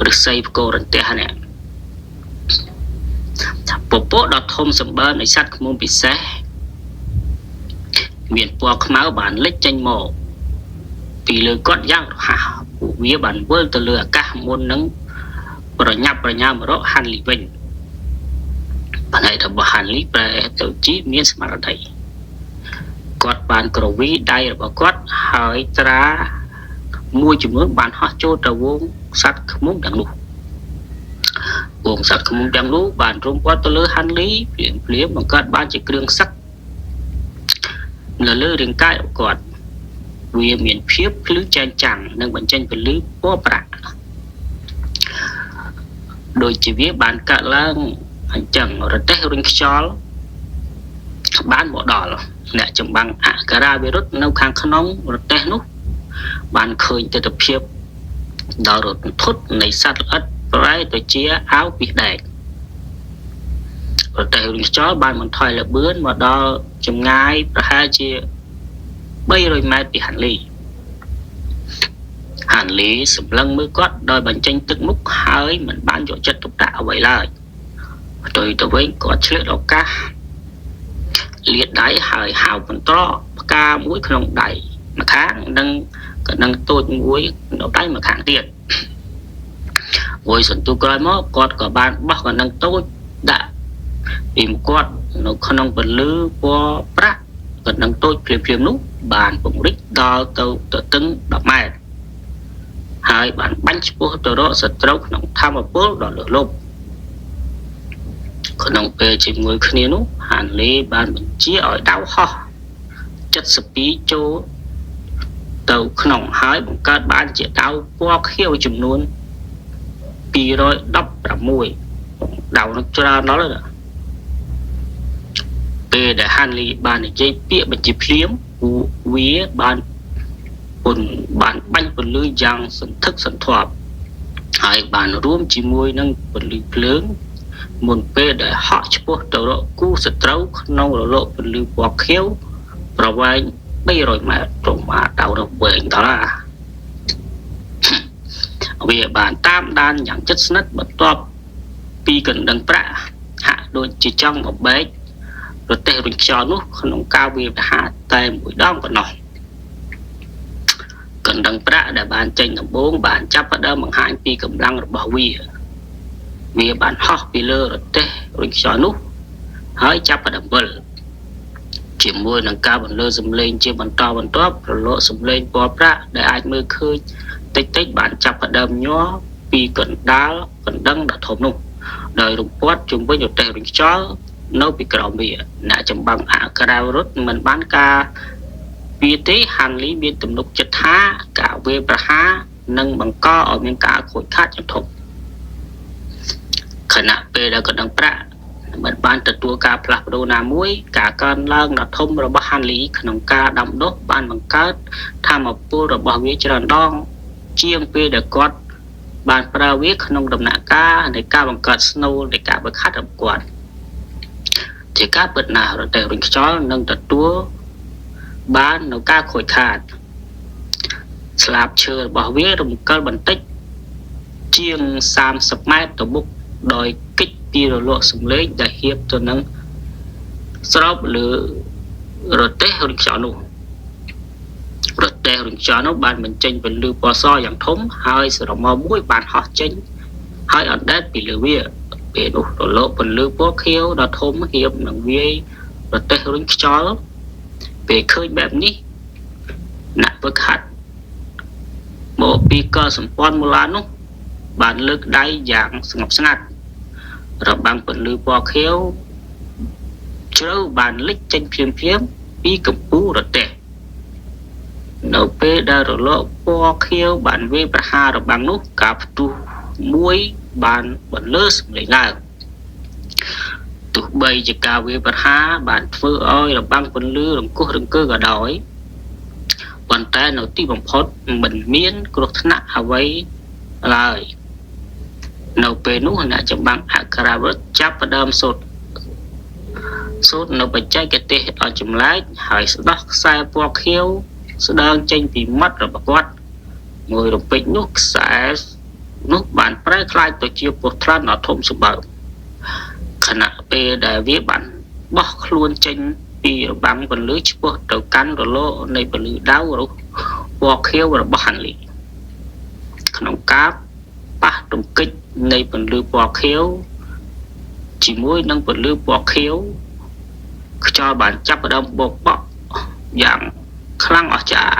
Speaker 1: ឫស្សីផ្គររន្ទះនេះពពកដ៏ធំសម្បើមនៃសត្វឃ្មុំពិសេសមានពណ៌ខ្មៅបានលេចចេញមកពីលើគាត់យ៉ាងរហ័សពួកវាបានវិលទៅលើអាកាសមុននឹងប្រញាប់ប្រញាល់មករកហាន់លីវិញផ្នែករបស់ហាន់លីប្រែទៅជាមានស្មារតីគាត់បានក្រវីដៃរបស់គាត់ហើយត្រាមួយចំនួនបានហោះចូលទៅវងសត្វឃ្មុំទាំងនោះវងសត្វឃ្មុំទាំងនោះបានរុំព័ទ្ធទៅលើហាន់លីភ្លាមភ្លាមបង្កើតបានជាគ្រឿងសឹកនៅលើរាងកាយរបស់គាត់វាមានភាពភ្លឺចែងចាំងនិងបញ្ចេញពន្លឺពណ៌ប្រាក់ដូចជាវាបានកើតឡើងអញ្ចឹងរទេះរុញខ្យល់បានមកដល់អ្នកចម្បាំងអក្ខរាវិរុទ្ធនៅខាងក្នុងរទេះនោះបានឃើញទិដ្ឋភាពដ៏រន្ធត់នៃសត្វល្អិតប្រែទៅជាអាវពីដែករទេះរុញខ្យល់បានបន្ថយល្បឿនមកដល់ចម្ងាយប្រហែលជា300ម៉ែត្រពីហាន់លីហាន់លីសម្លឹងមើលគាត់ដោយបញ្ចេញទឹកមុខហើយមិនបានយកចិត្តទុកដាក់អ្វីឡើយផ្ទុយទៅវិញគាត់ឆ្លៀតឱកាសលាតដៃហើយហៅបន្តផ្កាមួយក្នុងដៃម្ខាងនិងកណ្ដឹងតូចមួយនៅដៃម្ខាងទៀតមួយសន្ទុះក្រោយមកគាត់ក៏បានបោះកណ្ដឹងតូចដាក់ពីមកគាត់នៅក្នុងពន្លឺពណ៌ប្រាក់កណ្ដឹងតូចភ្លាមៗនោះបានពង្រីកដល់ទៅទទឹង10ម៉ែត្រហើយបានបាញ់ឆ្ពោះទៅរកសត្រូវក្នុងធម្មពលដ៏លើសលប់ក្នុងពេលជាមួយគ្នានោះហានលីបានបញ្ជាឲ្យដាវហោះ72ចូលទៅក្នុងហើយបង្កើតបានជាដាវពណ៌ខៀវចំនួន216ដាវនោះច្រើនដល់ហើយពេលដែលហានលីបាននិយាយពាក្យបញ្ជាភ្លាមពួកវាបានបាញ់ពន្លឺយ៉ាងសន្ធឹកសន្ធាប់ហើយបានរួមជាមួយនឹងពន្លឺភ្លើងមុនពេលដែលហក់ឆ្ពោះទៅរកគូសត្រូវក្នុងរលកពន្លឺពណ៌ខៀវប្រវែង300ម៉ែត្រត្រង់មកដៅទៅវែងដល់វាបានតាមដានយ៉ាងជិតស្និទ្ធបន្ទាប់ពីកណ្ដឹងប្រាក់ហាក់ដូចជាចង់បំបែកប្រទេសរុញខ្យល់នោះក្នុងការវាយប្រហារតែមួយដងប៉ុណ្ណោះកណ្ដឹងប្រាក់ដែលបានចេញដំបូងបានចាប់ផ្ដើមបង្ហាញពីកម្លាំងរបស់វាវាបានហោះពីលើរទេះរុញខ្យល់នោះហើយចាប់ផ្ដើមវិលជាមួយនឹងការបន្លឺសំឡេងជាបន្តបន្ទាប់រលកសំឡេងពណ៌ប្រាក់ដែលអាចមើលឃើញតិចៗបានចាប់ផ្ដើមញ័រពីកណ្ដាលកណ្ដឹងដ៏ធំនោះដោយរំពាត់ជុំវិញរទេះរុញខ្យល់នៅពីក្រោមវាអ្នកចម្បាំងអក្ខរាវិរុទ្ធមិនបានការវាទេហាន់លីមានទំនុកចិត្តថាការវាយប្រហារនឹងបង្កឲ្យមានការខូចខាតយ៉ាងធំខណៈពេលដែលកណ្ដឹងប្រាក់មិនបានទទួលការផ្លាស់ប្ដូរណាមួយការកើនឡើងដ៏ធំរបស់ហាន់លីក្នុងការដាំដុះបានបង្កើតធម៌ពលរបស់វាច្រើនដងជាងពេលដែលគាត់បានប្រើវាក្នុងដំណាក់កាលនៃការបង្កើតស្នូលនៃការបង្ខាត់របស់គាត់ជាការពិតណាស់រទេះរុញខ្យល់នឹងទទួលបាននៅការខូចខាតស្លាបឈើរបស់វារំកិលបន្តិចជាង30ម៉ែត្រទៅមុខដោយគិចពីរលកសំឡេងដែលហៀបទៅនឹងស្របលើរទេះរុញខ្យល់នោះរទេះរុញខ្យល់នោះបានបញ្ចេញពន្លឺពណ៌សយ៉ាងធំហើយស្រមោលមួយបានហោះចេញហើយអណ្ដែតពីលើវាពេលនោះរលកពន្លឺពណ៌ខៀវដ៏ធំហៀបនឹងវាយរទេះរុញខ្យល់ពេលឃើញបែបនេះអ្នកវឹកហាត់មកពីកលសម្ព័ន្ធមូឡានោះបានលើកដៃយ៉ាងស្ងប់ស្ងាត់របាំងពន្លឺពណ៌ខៀវជ្រៅបានលេចចេញភ្លាមភ្លាមពីកំពូលរទេះនៅពេលដែលរលកពណ៌ខៀវបានវាយប្រហាររបាំងនោះការផ្ទុះមួយបានបន្លឺសំឡេងឡើងទោះបីជាការវាយប្រហារបានធ្វើឲ្យរបាំងពន្លឺរង្គោះរង្គើក៏ដោយប៉ុន្តែនៅទីបំផុតមិនមានគ្រោះថ្នាក់អ្វីឡើយនៅពេលនោះអ្នកចម្បាំងអក្ខរាវិរុទ្ធចាប់ផ្ដើមសូត្រ សូត្រនៅបច្ចេកទេសដ៏ចម្លែកហើយស្ដោះខ្សែពណ៌ខៀវស្ដើងចេញពីមាត់របស់គាត់មួយរំពេចនោះខ្សែនោះបានប្រែក្លាយទៅជាពស់ថ្លាន់ដ៏ធំសម្បើមខណៈពេលដែលវាបានបោះខ្លួនចេញពីរបាំងពន្លឺឆ្ពោះទៅកាន់រលកនៃពន្លឺដៅរុះពណ៌ខៀវរបស់ហាន់លីក្នុងការប៉ះទង្គិចនៃពន្លឺពណ៌ខៀវជាមួយនឹងពន្លឺពណ៌ខៀវខ្យល់បានចាប់ផ្ដើមបោកបក់យ៉ាងខ្លាំងអស្ចារ្យ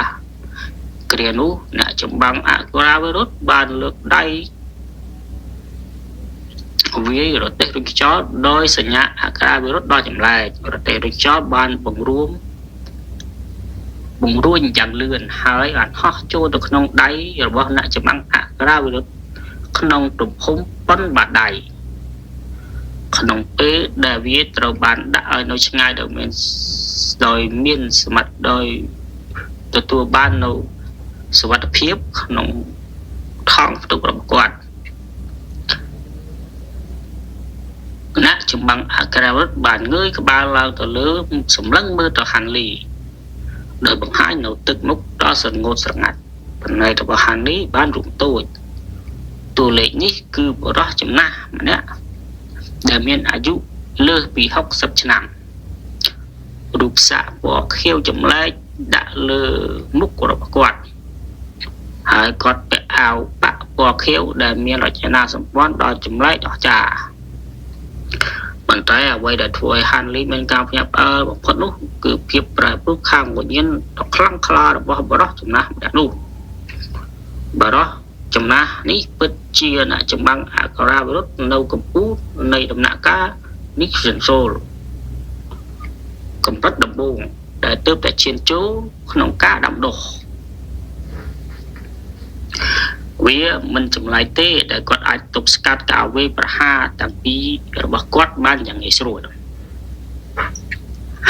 Speaker 1: គ្រានោះអ្នកចម្បាំងអក្រាវិរុទ្ធបានលើកដៃវាយរទេះរុញខ្យល់ដោយសញ្ញាអក្រាវិរុទ្ធដ៏ចម្លែករទេះរុញខ្យល់បានបង្រួញយ៉ាងលឿនហើយបានហោះចូលទៅក្នុងដៃរបស់អ្នកចម្បាំងអក្រាវិរុទ្ធក្នុងទំហំប៉ុនបាតដៃក្នុងពេលដែលវាត្រូវបានដាក់ឲ្យនៅឆ្ងាយដោយមានសមត្ថដោយទទួលបាននៅសុវត្ថិភាពក្នុងថង់ផ្ទុករបស់គាត់អ្នកចម្បាំងអក្រាវិរុទ្ធបានងើយក្បាលឡើងទៅលើសម្លឹងមើលទៅហាន់លីដោយបង្ហាញនៅទឹកមុខដ៏ស្រងូតស្រងាត់ភ្នែករបស់ហាន់លីបានរួមតូចតួលេខនេះគឺបុរសចំណាស់ម្នាក់ដែលមានអាយុលើសពី60ឆ្នាំរូបសាកពណ៌ខៀវចម្លែកដាក់លើមុខរបស់គាត់ហើយគាត់ពាក់អាវប៉ាក់ពណ៌ខៀវដែលមានរចនាសម្ព័ន្ធដ៏ចម្លែកអស្ចារ្យប៉ុន្តែអ្វីដែលធ្វើឲ្យហាន់លីមានការភ្ញាក់ផ្អើលបំផុតនោះគឺភាពប្រែប្រួលខាងវិញ្ញាណដ៏ខ្លាំងក្លារបស់បុរសចំណាស់ម្នាក់នោះបុរសចំណាស់នេះពិតជាអ្នកចម្បាំងអក្រាវិរុទ្ធនៅកំពូលនៃដំណាក់កាលនេះសិនសូលកម្រិតដំបូងដែលទើបតែឈានចូលក្នុងការដាំដុះវាមិនចម្លែកទេដែលគាត់អាចទប់ស្កាត់ការវាយប្រហារតាំងពីរបស់គាត់បានយ៉ាងងាយស្រួល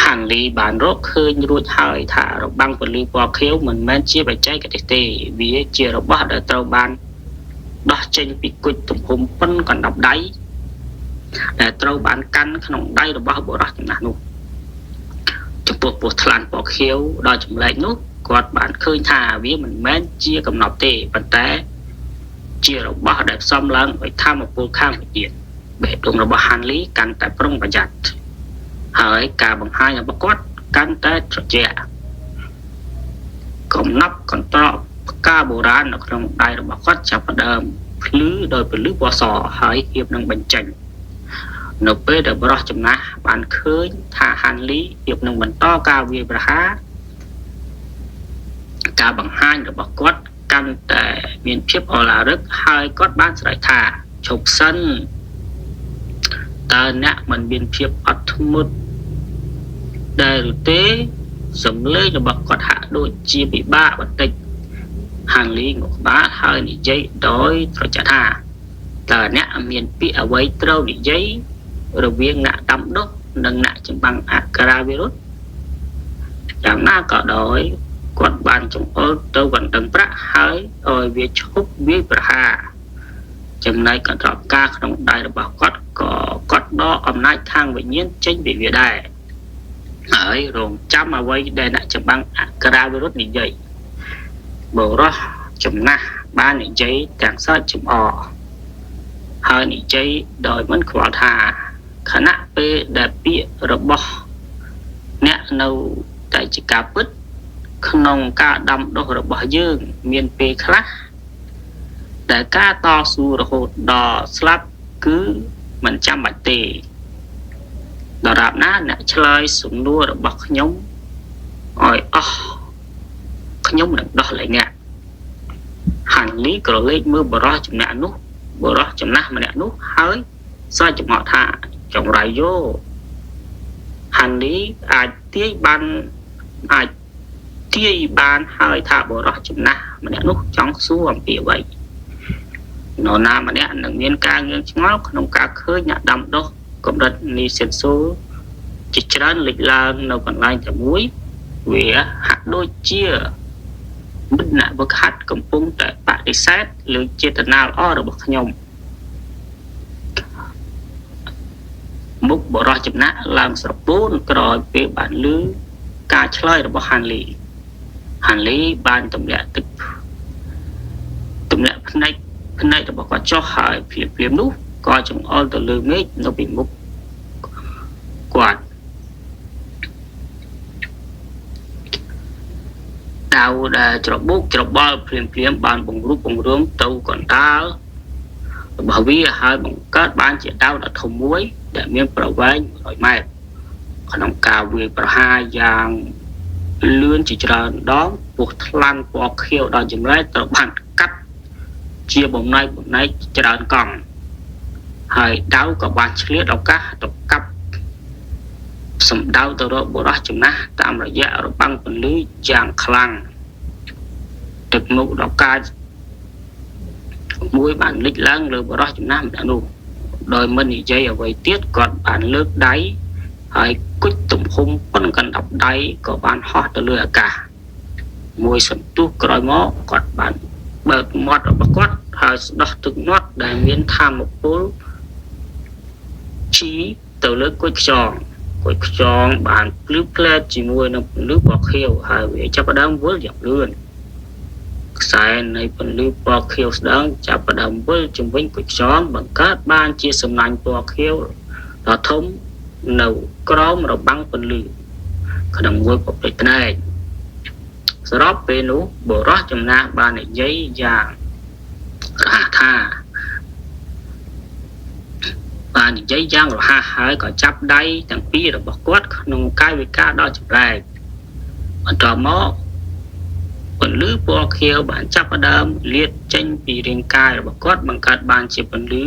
Speaker 1: ហាន់លីបានរកឃើញរួចហើយថារបាំងពន្លឺពណ៌ខៀវមិនមែនជាបច្ចេកទេសទេវាជារបស់ដែលត្រូវបានដោះចេញពីគុជទំហំប៉ុនកណ្ដាប់ដៃដែលត្រូវបានកាន់ក្នុងដៃរបស់បុរសចំណាស់នោះចំពោះពស់ថ្លាន់ពណ៌ខៀវដ៏ចម្លែកនោះគាត់បានឃើញថាវាមិនមែនជាកំណប់ទេប៉ុន្តែជារបស់ដែលផ្សំឡើងដោយធម៌ពលខាងវិញ្ញាណបេះដូងរបស់ហាន់លីកាន់តែប្រុងប្រយ័ត្នហើយការបង្ហាញរបស់គាត់កាន់តែត្រជាក់កំណប់កន្ត្រកផ្កាបុរាណនៅក្នុងដៃរបស់គាត់ចាប់ផ្ដើមភ្លឺដោយពន្លឺពណ៌សហើយហៀបនឹងបញ្ចេញនៅពេលដែលបុរសចំណាស់បានឃើញថាហាន់លីហៀបនឹងបន្តការវាយប្រហារការបង្ហាញរបស់គាត់កាន់តែមានភាពអឡារឹកហើយគាត់បានស្រែកថាឈប់សិនតើអ្នកមិនមានភាពអត់ធ្មត់ដែរឬទេសំឡេងរបស់គាត់ហាក់ដូចជាពិបាកបន្តិចហាន់លីងក់ក្បាលហើយនិយាយដោយត្រជាក់ថាតើអ្នកមានពាក្យអ្វីត្រូវនិយាយរវាងអ្នកដាំដុះនិងអ្នកចម្បាំងអក្រាវិរុទ្ធយ៉ាងណាក៏ដោយគាត់បានចង្អុលទៅកណ្ដឹងប្រាក់ហើយឲ្យវាឈប់វាយប្រហារចំណែកកន្ត្រកការក្នុងដៃរបស់គាត់ក៏គាត់ដកអំណាចខាងវិញ្ញាណចេញពីវាដែរហើយរងចាំអ្វីដែលអ្នកចម្បាំងអក្រាវិរុទ្ធនិយាយបុរសចំណាស់បាននិយាយទាំងសើចចំអកហើយនិយាយដោយមិនខ្វល់ថាខណៈពេលដែលពាក្យរបស់អ្នកនៅតែជាការពិតក្នុងការដាំដុះរបស់យើងមានពេលខ្លះដែលការតស៊ូរហូតដល់ស្លាប់គឺមិនចាំបាច់ទេដរាបណាអ្នកឆ្លើយសំណួររបស់ខ្ញុំឲ្យអស់ខ្ញុំនឹងដោះលែងអ្នកហាន់លីក្រឡេកមើលបុរសចំណាស់នោះបុរសចំណាស់ម្នាក់នោះហើយសើចចំអកថាចង្រៃយោហាន់លីអាចទាយបានហើយថាបុរសចំណាស់ម្នាក់នោះចង់សួរអំពីអ្វីនរណាម្នាក់នឹងមានការងឿងឆ្ងល់ក្នុងការឃើញអ្នកដាំដុះកម្រិតនីសិនសូជាច្រើនលេចឡើងនៅកន្លែងតែមួយវាហាក់ដូចជាមិត្តអ្នកវឹកហាត់កំពុងតែបដិសេធលើចេតនាល្អរបស់ខ្ញុំ មុខបរោះចំណាក់ឡើងស្រពោនក្រោយពេលបានឮការឆ្លើយរបស់ហានលីហានលីបានទម្លាក់ទឹកទម្លាក់ភ្នែកភ្នែករបស់គាត់ចុះហើយភ្លាមភ្លាមនោះក៏ចង្អុលទៅលើមេឃនៅពីមុខគាត់ដាវដែលច្របូកច្របល់ភ្លាមភ្លាមបានបង្រួបបង្រួមទៅកណ្ដាលរបស់វាហើយបង្កើតបានជាដាវដ៏ធំមួយដែលមានប្រវែង100ម៉ែត្រក្នុងការវាយប្រហារយ៉ាងលឿនជាច្រើនដងពោះថ្លាន់ពណ៌ខៀវដល់ចម្លែកត្រូវបានកាត់ជាបំណែកបំណែកច្រើនកង់ហើយដាវក៏បានឆ្លៀតឱកាសទៅកាប់សម្ដៅទៅរកបុរសចំណាស់តាមរយៈរបាំងពន្លឺយ៉ាងខ្លាំងទឹកមុខដល់កាចមួយបានលិចឡើងលើបុរសចំណាស់ម្នាក់នោះដោយមិននិយាយអ្វីទៀតគាត់បានលើកដៃហើយគុជទំហំប៉ុនកណ្ដាប់ដៃក៏បានហោះទៅលើអាកាសមួយសន្ទុះក្រោយមកគាត់បានបើកមាត់របស់គាត់ហើយស្ដោះទឹកមាត់ដែលមានធម៌ពលជីទៅលើគុជខ្យងគុជខ្យងបានភ្លឺផ្លែតជាមួយនឹងពន្លឺពណ៌ខៀវហើយវាចាប់ផ្ដើមវិលយ៉ាងលឿនខ្សែនៃពន្លឺពណ៌ខៀវស្ដើងចាប់ផ្ដើមវិលជំវិញគុជខ្យងបង្កើតបានជាសំណាញ់ពណ៌ខៀវដ៏ធំនៅក្រោមរបាំងពន្លឺក្នុងមួយប្រភេទភ្នែកសរុបពេលនោះបុរសចំណាស់បាននិយាយយ៉ាងរហ័សថាបាននិយាយយ៉ាងរហ័សហើយក៏ចាប់ដៃទាំងពីររបស់គាត់ក្នុងកាយវិការដ៏ចម្លែកបន្ទាប់មកពន្លឺពណ៌ខៀវបានចាប់ផ្ដើមលាតចេញពីរាងកាយរបស់គាត់បង្កើតបានជាពន្លឺ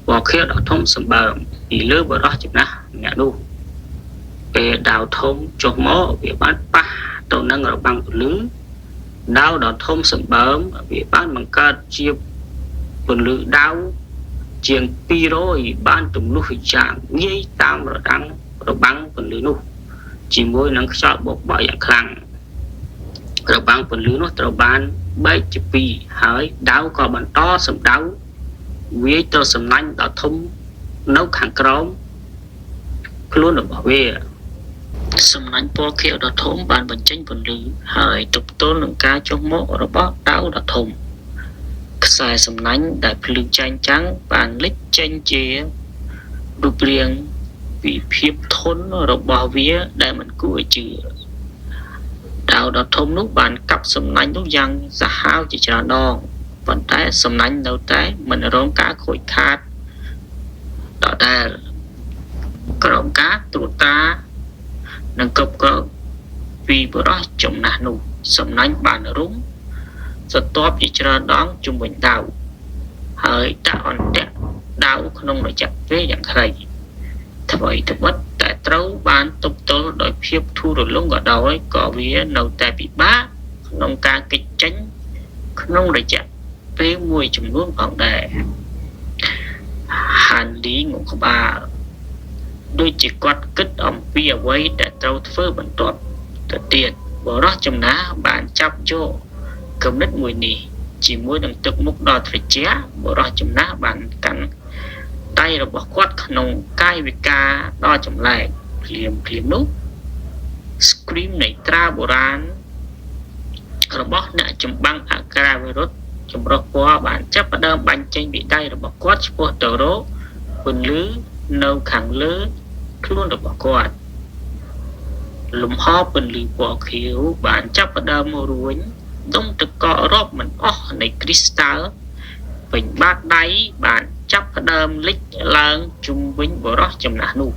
Speaker 1: ពណ៌ខៀវដ៏ធំសម្បើមពីលើបុរសចំណាស់ម្នាក់នោះពេលដាវធំចុះមកវាបានប៉ះទៅនឹងរបាំងពន្លឺដាវដ៏ធំសម្បើមវាបានបង្កើតជាពន្លឺដាវជាង200បានទម្លុះយ៉ាងងាយតាមរដាំងរបាំងពន្លឺនោះជាមួយនឹងខ្យល់បោកបក់យ៉ាងខ្លាំងរបាំងពន្លឺនោះត្រូវបានបែកជាពីរហើយដាវក៏បន្តសម្ដៅវាយទៅសំណាញ់ដ៏ធំនៅខាងក្រោមខ្លួនរបស់វាសំណាញ់ពណ៌ខៀវដ៏ធំបានបញ្ចេញពន្លឺហើយទប់ទល់នឹងការចុះមករបស់ដាវដ៏ធំខ្សែសំណាញ់ដែលភ្លឺចែងចាំងបានលេចចេញជារូបរាងពីភាពធន់របស់វាដែលមិនគួរឲ្យជឿដាវដ៏ធំនោះបានកាប់សំណាញ់នោះយ៉ាងសាហាវជាច្រើនដងប៉ុន្តែសំណាញ់នៅតែមិនរងការខូចខាតដដែលក្រោមការត្រួតត្រានិងគ្រប់គ្រងពីបុរសចំណាស់នោះសំណាញ់បានរុំសន្ទាប់ជាច្រើនដងជុំវិញដាវហើយដាក់អន្ទាក់ដាវក្នុងរយៈពេលយ៉ាងខ្លីថ្មីត្បិតតែត្រូវបានទប់ទល់ដោយភាពធូររលុងក៏ដោយក៏វានៅតែពិបាកក្នុងការគេចចេញក្នុងរយៈពេលមួយចំនួនផងដែរហានលីងងក្បាលដូចជាគាត់គិតអំពីអ្វីដែលត្រូវធ្វើបន្ទាប់ទៅទៀតបុរសចំណាស់បានចាប់យកគំនិតមួយនេះជាមួយនឹងទឹកមុខដ៏ត្រជាក់បុរសចំណាស់បានកាន់ដៃរបស់គាត់ក្នុងកាយវិការដ៏ចម្លែកភ្លាមភ្លាមនោះ Scream នៃត្រាបុរាណរបស់អ្នកចម្បាំងអក្រាវិរុទ្ធចម្រុះពណ៌បានចាប់ផ្ដើមបាញ់ចេញពីដៃរបស់គាត់ឆ្ពោះទៅរកពន្លឺនៅខាងលើខ្លួនរបស់គាត់លំហពន្លឺពណ៌ខៀវបានចាប់ផ្ដើមរួញដុំទឹកកករាប់មិនអស់នៃគ្រីស្តាល់ពេញបាតដៃបានចាប់ផ្ដើមលិចឡើងជុំវិញបុរសចំណាស់នោះ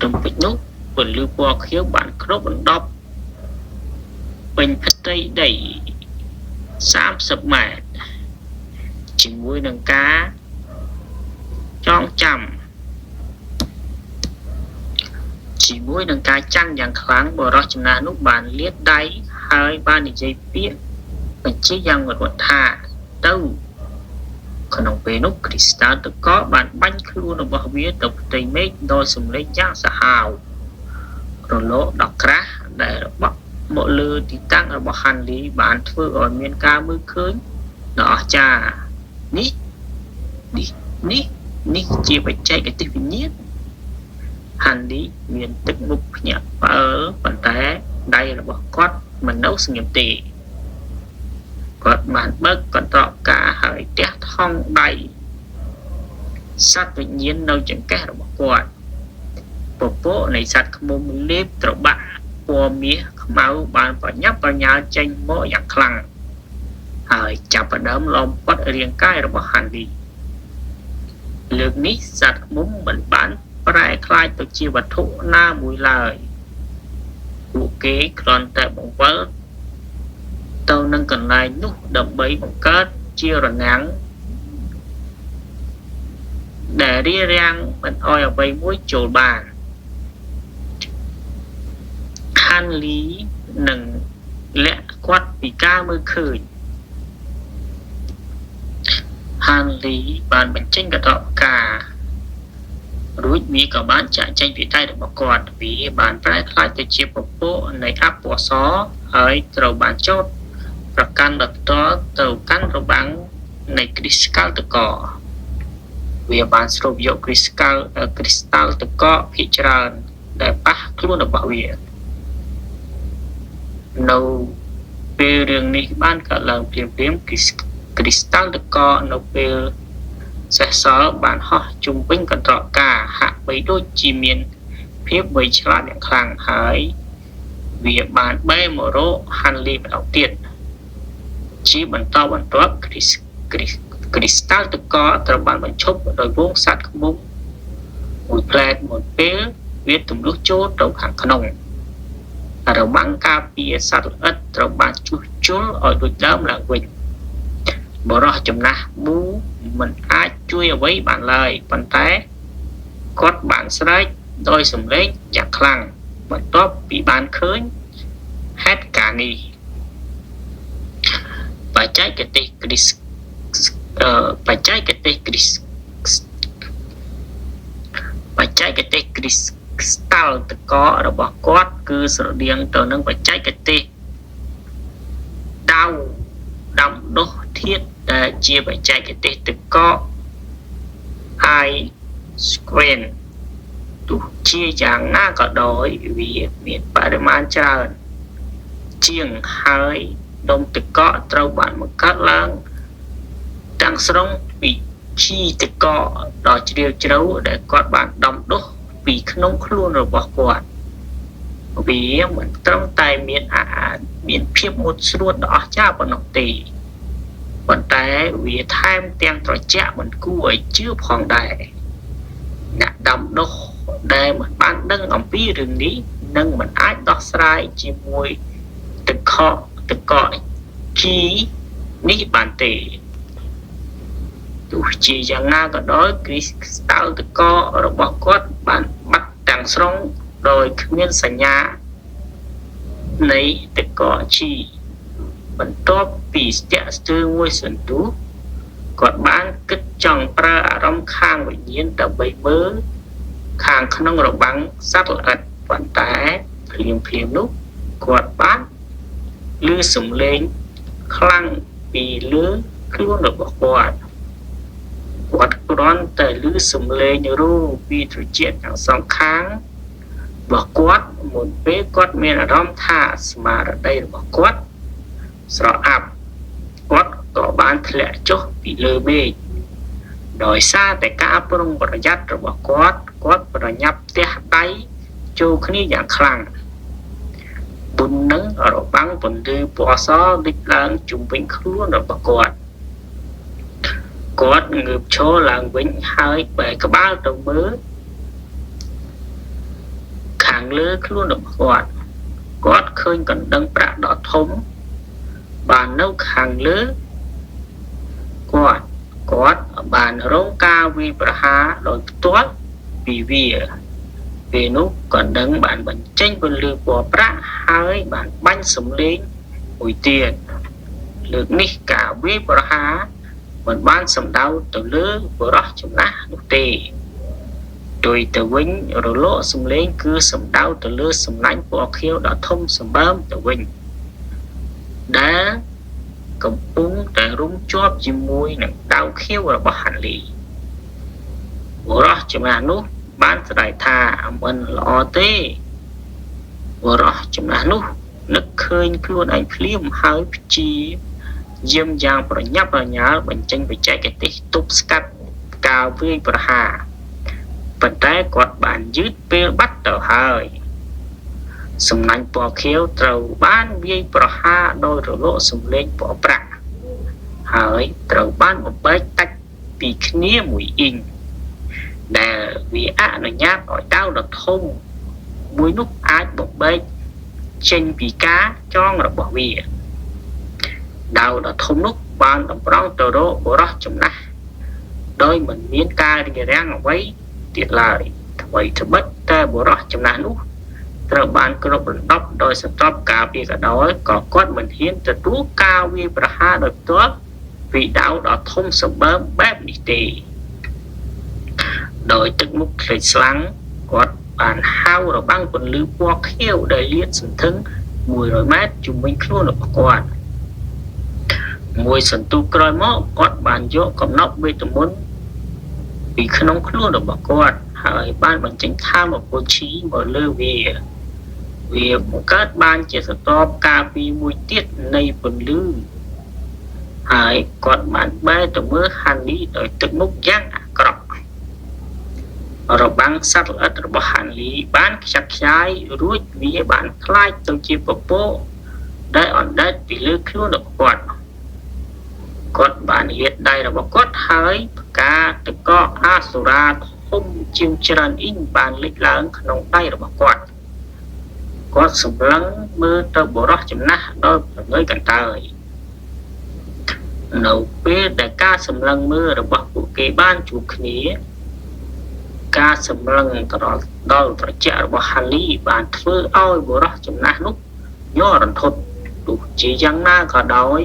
Speaker 1: រំពេចនោះពន្លឺពណ៌ខៀវបានគ្របដណ្ដប់ពេញផ្ទៃដី30ម៉ែត្រជាមួយនឹងការចងចាំជាមួយនឹងការចាំងយ៉ាងខ្លាំងបុរសចំណាស់នោះបានលាតដៃហើយបាននិយាយពាក្យបញ្ជាយ៉ាងងត់ថាទៅក្នុងពេលនោះគ្រីស្តាល់ទឹកកកបានបាញ់ខ្លួនរបស់វាទៅផ្ទៃមេឃដោយសម្លេងយ៉ាងសាហាវរលកដ៏ក្រាស់ដែលរបក់មកលើទីតាំងរបស់ហានលីបានធ្វើឲ្យមានការមើលឃើញដ៏អស្ចារ្យនេះនេះនេះនេះជាបច្ចេកទេសវិញ្ញាណ ហាន់លីមានទឹកមុខភ្ញាក់ផ្អើលប៉ុន្តែដៃរបស់គាត់មិននៅស្ងៀមទេគាត់បានបើកកន្ត្រកផ្កាហើយទះថង់ដៃសត្វវិញ្ញាណនៅចង្កេះរបស់គាត់ពពកនៃសត្វឃ្មុំលេបត្របាក់ពណ៌មាសខ្មៅបានប្រញាប់ប្រញាល់ចេញមកយ៉ាងខ្លាំងហើយចាប់ផ្ដើមឡោមព័ទ្ធរាងកាយរបស់ហាន់លីលើកនេះសត្វឃ្មុំមិនបានប្រែក្លាយទៅជាវត្ថុណាមួយឡើយពួកគេគ្រាន់តែបង្វិលទៅនឹងកន្លែងនោះដើម្បីបង្កើតជារនាំងដែលរារាំងមិនឲ្យអ្វីមួយចូលបានហាន់លីនឹងលាក់គាត់ពីការមើលឃើញហាន់លីបានបញ្ចេញកន្ត្រកផ្ការួចវាក៏បានចាក់ចេញពីដៃរបស់គាត់វាបានប្រែក្លាយទៅជាពពកនៃអពណ៌សហើយត្រូវបានចោទប្រកាន់ដោយផ្ទាល់ទៅកាន់របាំងនៃគ្រីស្តាល់ទឹកកកវាបានស្រូបយកគ្រីស្តាល់ទឹកកកភាគច្រើនដែលប៉ះខ្លួនរបស់វានៅពេលរឿងនេះបានកើតឡើងភ្លាមៗគ្រីស្តាល់ទឹកកកនៅពេលសេះសល់បានហោះជុំវិញកន្ត្រកផ្កាហាក់បីដូចជាមានភាពវៃឆ្លាតយ៉ាងខ្លាំងហើយវាបានបែរមករកហាន់លីម្ដងទៀតជាបន្តបន្ទាប់គ្រីស្តាល់ទឹកកកត្រូវបានបញ្ឈប់ដោយហ្វូងសត្វឃ្មុំមួយផ្លែតមុនពេលវាទម្លុះចូលទៅខាងក្នុងរបាំងការពារសត្វល្អិតត្រូវបានជួសជុលឲ្យដូចដើមឡើងវិញបុរសចំណាស់ប៊ូមិនអាចជួយអ្វីបានឡើយប៉ុន្តែគាត់បានស្រែកដោយសំឡេងយ៉ាងខ្លាំងបន្ទាប់ពីបានឃើញហេតុការណ៍នេះបច្ចេកទេសគ្រីស្បច្ចេកទេសគ្រីបច្ចេកទេសគ្រីស្តាល់ទឹកកករបស់គាត់គឺស្រដៀងទៅនឹងបច្ចេកទេសដាវដាំដុះធាតុដែលជាបច្ចេកទេសទឹកកក High Screen ទោះជាយ៉ាងណាក៏ដោយវាមានបរិមាណច្រើនជាងហើយដុំទឹកកកត្រូវបានបង្កើតឡើងទាំងស្រុងពីជីទឹកកកដ៏ជ្រាលជ្រៅដែលគាត់បានដាំដុះពីក្នុងខ្លួនរបស់គាត់វាមិនត្រឹមតែមានភាពមុតស្រួតដ៏អស្ចារ្យប៉ុណ្ណោះទេប៉ុន្តែវាថែមទាំងត្រជាក់មិនគួរឲ្យជឿផងដែរអ្នកដាំដុះដែលមិនបានដឹងអំពីរឿងនេះនឹងមិនអាចដោះស្រាយជាមួយទឹកកកជីនេះបានទេទោះជាយ៉ាងណាក៏ដោយគ្រីស្តាល់ទឹកកករបស់គាត់បានបាត់ទាំងស្រុងដោយគ្មានសញ្ញានៃទឹកកកជីបន្ទាប់ពីស្ទាក់ស្ទើរមួយសន្ទុះគាត់បានគិតចង់ប្រើអារម្មណ៍ខាងវិញ្ញាណដើម្បីមើលខាងក្នុងរបាំងសត្វល្អិតប៉ុន្តែភ្លាមៗនោះគាត់បានឮសំឡេងខ្លាំងពីលើខ្លួនរបស់គាត់គាត់គ្រាន់តែឮសំឡេងរូពីត្រចៀកទាំងសងខាងរបស់គាត់មុនពេលគាត់មានអារម្មណ៍ថាស្មារតីរបស់គាត់ស្រអាប់គាត់ក៏បានធ្លាក់ចុះពីលើមេឃដោយសារតែការប្រុងប្រយ័ត្នរបស់គាត់គាត់ប្រញាប់ផ្ទះដៃចូលគ្នាយ៉ាងខ្លាំងបុណ្យនឹងរបាំងពន្លឺពណ៌សលេចឡើងជុំវិញខ្លួនរបស់គាត់គាត់ងើបឈរឡើងវិញហើយបែរក្បាលទៅមើលខាងលើខ្លួនរបស់គាត់គាត់ឃើញកណ្ដឹងប្រាក់ដ៏ធំបាននៅខាងលើគាត់គាត់បានរងការវាយប្រហារដោយផ្ទាល់ពីវាពេលនោះកណ្ដឹងបានបញ្ចេញពន្លឺពណ៌ប្រាក់ហើយបានបាញ់សំឡេងមួយទៀតលើកនេះការវាយប្រហារមិនបានសំដៅទៅលើបុរសចំណាស់នោះទេផ្ទុយទៅវិញរលកសំឡេងគឺសំដៅទៅលើសំណាញ់ពណ៌ខៀវដ៏ធំសម្បើមទៅវិញដែលកំពុងតែរុំជាប់ជាមួយនឹងដាវខៀវរបស់ហាន់លីបុរសចំណាស់នោះ បានស្រែកថាមិនល្អទេបុរសចំណាស់នោះនឹកឃើញខ្លួនឯងភ្លាមហើយព្យាយាមយ៉ាងប្រញាប់ប្រញាល់បញ្ចេញបច្ចេកទេសទប់ស្កាត់ការវាយប្រហារប៉ុន្តែគាត់បានយឺតពេលបាត់ទៅហើយសំណាញ់ពណ៌ខៀវត្រូវបានវាយប្រហារដោយរលកសំឡេងពណ៌ប្រាក់ហើយត្រូវបានបំបែកដាច់ពីគ្នាមួយអ៊ីងដែលវាអនុញ្ញាតឲ្យដាវដ៏ធំមួយនោះអាចបំបែកចេញពីការចងរបស់វាដាវដ៏ធំនោះបានតម្រង់ទៅរកបុរសចំណាស់ដោយមិនមានការរារាំងអ្វីទៀតឡើយថ្មីត្បិតតែបុរសចំណាស់នោះត្រូវបានគ្របដណ្ដប់ដោយស្រទាប់ការពារក៏ដោយក៏គាត់មិនហ៊ានទទួលការវាយប្រហារដោយផ្ទាល់ពីដាវដ៏ធំសម្បើមបែបនេះទេដោយទឹកមុខធ្លេចស្លាំងគាត់បានហៅរបាំងពន្លឺពណ៌ខៀវដែលលាតសន្ធឹង100ម៉ែត្រជុំវិញខ្លួនរបស់គាត់មួយសន្ទុះក្រោយមកគាត់បានយកកំណប់វេទមន្តពីក្នុងខ្លួនរបស់គាត់ហើយបានបញ្ចេញធម៌ពលឈីមកលើវាវាបង្កើតបានជាស្រទាប់ការពីមួយទៀតនៃពន្លឺហើយគាត់បានបែរទៅមើលហាន់លីដោយទឹកមុខយ៉ាងអាក្រក់របាំងសត្វល្អិតរបស់ហាន់លីបានខ្ចាត់ខ្ចាយរួចវាបានក្លាយទៅជាពពកដែលអណ្ដែតពីលើខ្លួនរបស់គាត់គាត់បានលាតដៃរបស់គាត់ហើយផ្កាទឹកកកអាសូរ៉ាធំជាងច្រើនអ៊ីងបានលេចឡើងក្នុងដៃរបស់គាត់គាត់សម្លឹងមើលទៅបុរសចំណាស់ដោយប្រងើយកន្តើយនៅពេលដែលការសម្លឹងមើលរបស់ពួកគេបានជួបគ្នាការសម្លឹងទៅដល់ត្រចៀករបស់ហាលីបានធ្វើឲ្យបុរសចំណាស់នោះញ័ររន្ធត់ទោះជាយ៉ាងណាក៏ដោយ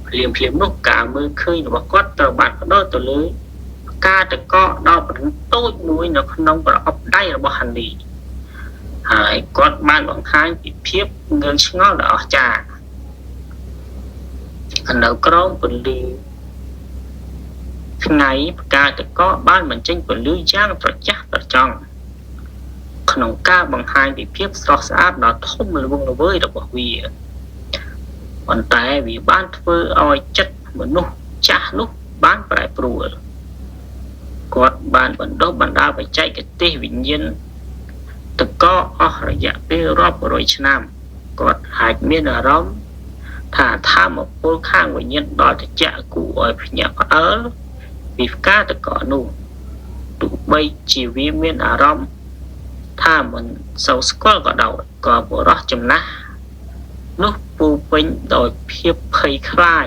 Speaker 1: ភ្លាមភ្លាមនោះការមើលឃើញរបស់គាត់ត្រូវបានផ្ដោតទៅលើការតកកដ៏ប្រណិតតូចមួយនៅក្នុងប្រអប់ដៃរបស់ហាលីហើយគាត់បានបង្ហាញពីភាពងឿងឆ្ងល់ដ៏អស្ចារ្យនៅក្រោមពន្លឺថ្ងៃផ្កាតកកបានបញ្ចេញពន្លឺយ៉ាងត្រចះត្រចង់ក្នុងការបង្ហាញពីភាពស្រស់ស្អាតដ៏ធំល្វឹងល្វើយរបស់វាប៉ុន្តែវាបានធ្វើឲ្យចិត្តមនុស្សចាស់នោះបានប្រែប្រួលគាត់បានបណ្ដុះបណ្ដាលបច្ចេកទេសវិញ្ញាណតកអស់រយៈពេលរាប់រយឆ្នាំគាត់អាចមានអារម្មណ៍ថាធម៌ពលខាងវិញ្ញាណដ៏ត្រជាក់គួរឲ្យភ្ញាក់ផ្អើលពីផ្កាតកនោះទោះបីជាវាមានអារម្មណ៍ថាមិនសូវស្គាល់ក៏ដោយក៏បុរសចំណាស់នោះពូពេញដោយភាពភ័យខ្លាច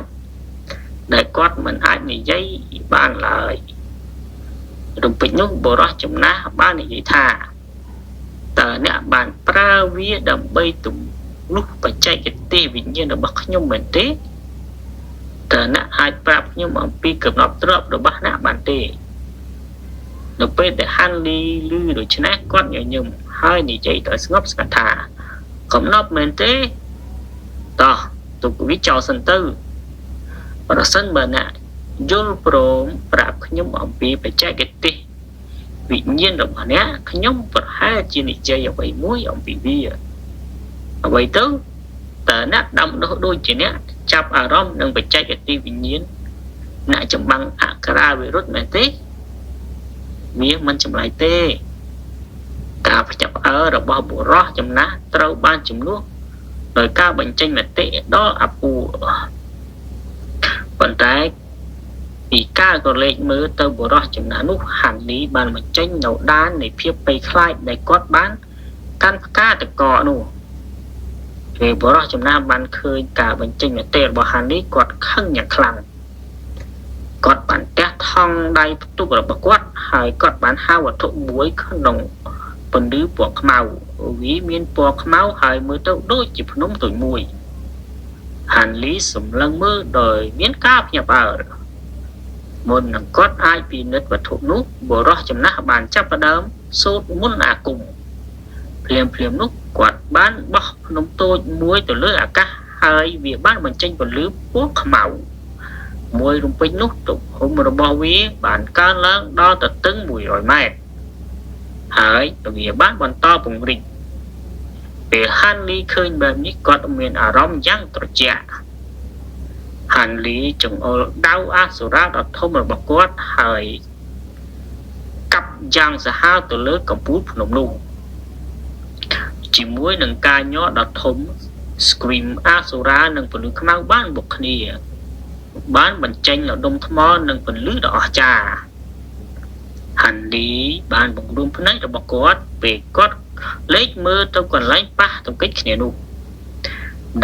Speaker 1: ដែលគាត់មិនអាចនិយាយបានឡើយរំពេចនោះបុរសចំណាស់បាននិយាយថាតើអ្នកបានប្រើវាដើម្បីទំនុះបច្ចេកទេសវិញ្ញាណរបស់ខ្ញុំមែនទេតើអ្នកអាចប្រាប់ខ្ញុំអំពីកំណត់ទ្រព្យរបស់អ្នកបានទេនៅពេលដែលហាន់លីឮដូច្នេះគាត់ញញឹមហើយនិយាយដោយស្ងប់ស្ងាត់ថាកំណត់មែនទេតោះទុកវាចោលសិនទៅប្រសិនបើអ្នកយល់ព្រមប្រាប់ខ្ញុំអំពីបច្ចេកទេសវិញ្ញាណរបស់អ្នកខ្ញុំប្រហែលជានិយាយអ្វីមួយអំពីវាអ្វីទៅតើអ្នកដាំដុះដូចជាអ្នកចាប់អារម្មណ៍នឹងបច្ចេកទេសវិញ្ញាណអ្នកចម្បាំងអក្ខរាវិរុទ្ធមែនទេវាមិនចម្លែកទេការភ្ញាក់ផ្អើលរបស់បុរសចំណាស់ត្រូវបានជំនួសដោយការបញ្ចេញមតិដ៏អពូប៉ុន្តែពីការក៏លេចមើលទៅបុរសចំណាស់នោះហាន់លីបានបញ្ចេញនៅដាននៃភាពភ័យខ្លាចដែលគាត់បានកាន់ផ្កាតកនោះពេលបុរសចំណាស់បានឃើញការបញ្ចេញមតិរបស់ហាន់លីគាត់ខឹងយ៉ាងខ្លាំងគាត់បានទះថង់ដៃផ្ទុករបស់គាត់ហើយគាត់បានហៅវត្ថុមួយក្នុងពន្លឺពណ៌ខ្មៅវាមានពណ៌ខ្មៅហើយមើលទៅដូចជាភ្នំតូចមួយហាន់លីសម្លឹងមើលដោយមានការភ្ញាក់ផ្អើលមុននឹងគាត់អាចពិនិត្យវត្ថុនោះបុរសចំណាស់បានចាប់ផ្ដើមសូត្រមន្តអាគមភ្លាមភ្លាមនោះគាត់បានបោះភ្នំតូចមួយទៅលើអាកាសហើយវាបានបញ្ចេញពន្លឺពណ៌ខ្មៅមួយរំពេចនោះទំហំរបស់វាបានកើនឡើងដល់ទៅទឹង100ម៉ែត្រ ហើយវាបានបន្តពង្រីកពេលហាន់លីឃើញបែបនេះគាត់មានអារម្មណ៍យ៉ាងត្រជាក់ហាន់លីចង្អុលដាវអាសូរ៉ាដ៏ធំរបស់គាត់ហើយកាប់យ៉ាងសាហាវទៅលើកំពូលភ្នំនោះជាមួយនឹងការញ័រដ៏ធំ Scream អាសូរ៉ានិងពន្លឺខ្មៅបានបុកគ្នាបានបញ្ចេញនៅដុំថ្មនិងពន្លឺដ៏អស្ចារ្យហាន់លីបានបង្រួមភ្នែករបស់គាត់ពេលគាត់លេចមើលទៅកន្លែងប៉ះទង្គិចគ្នានោះ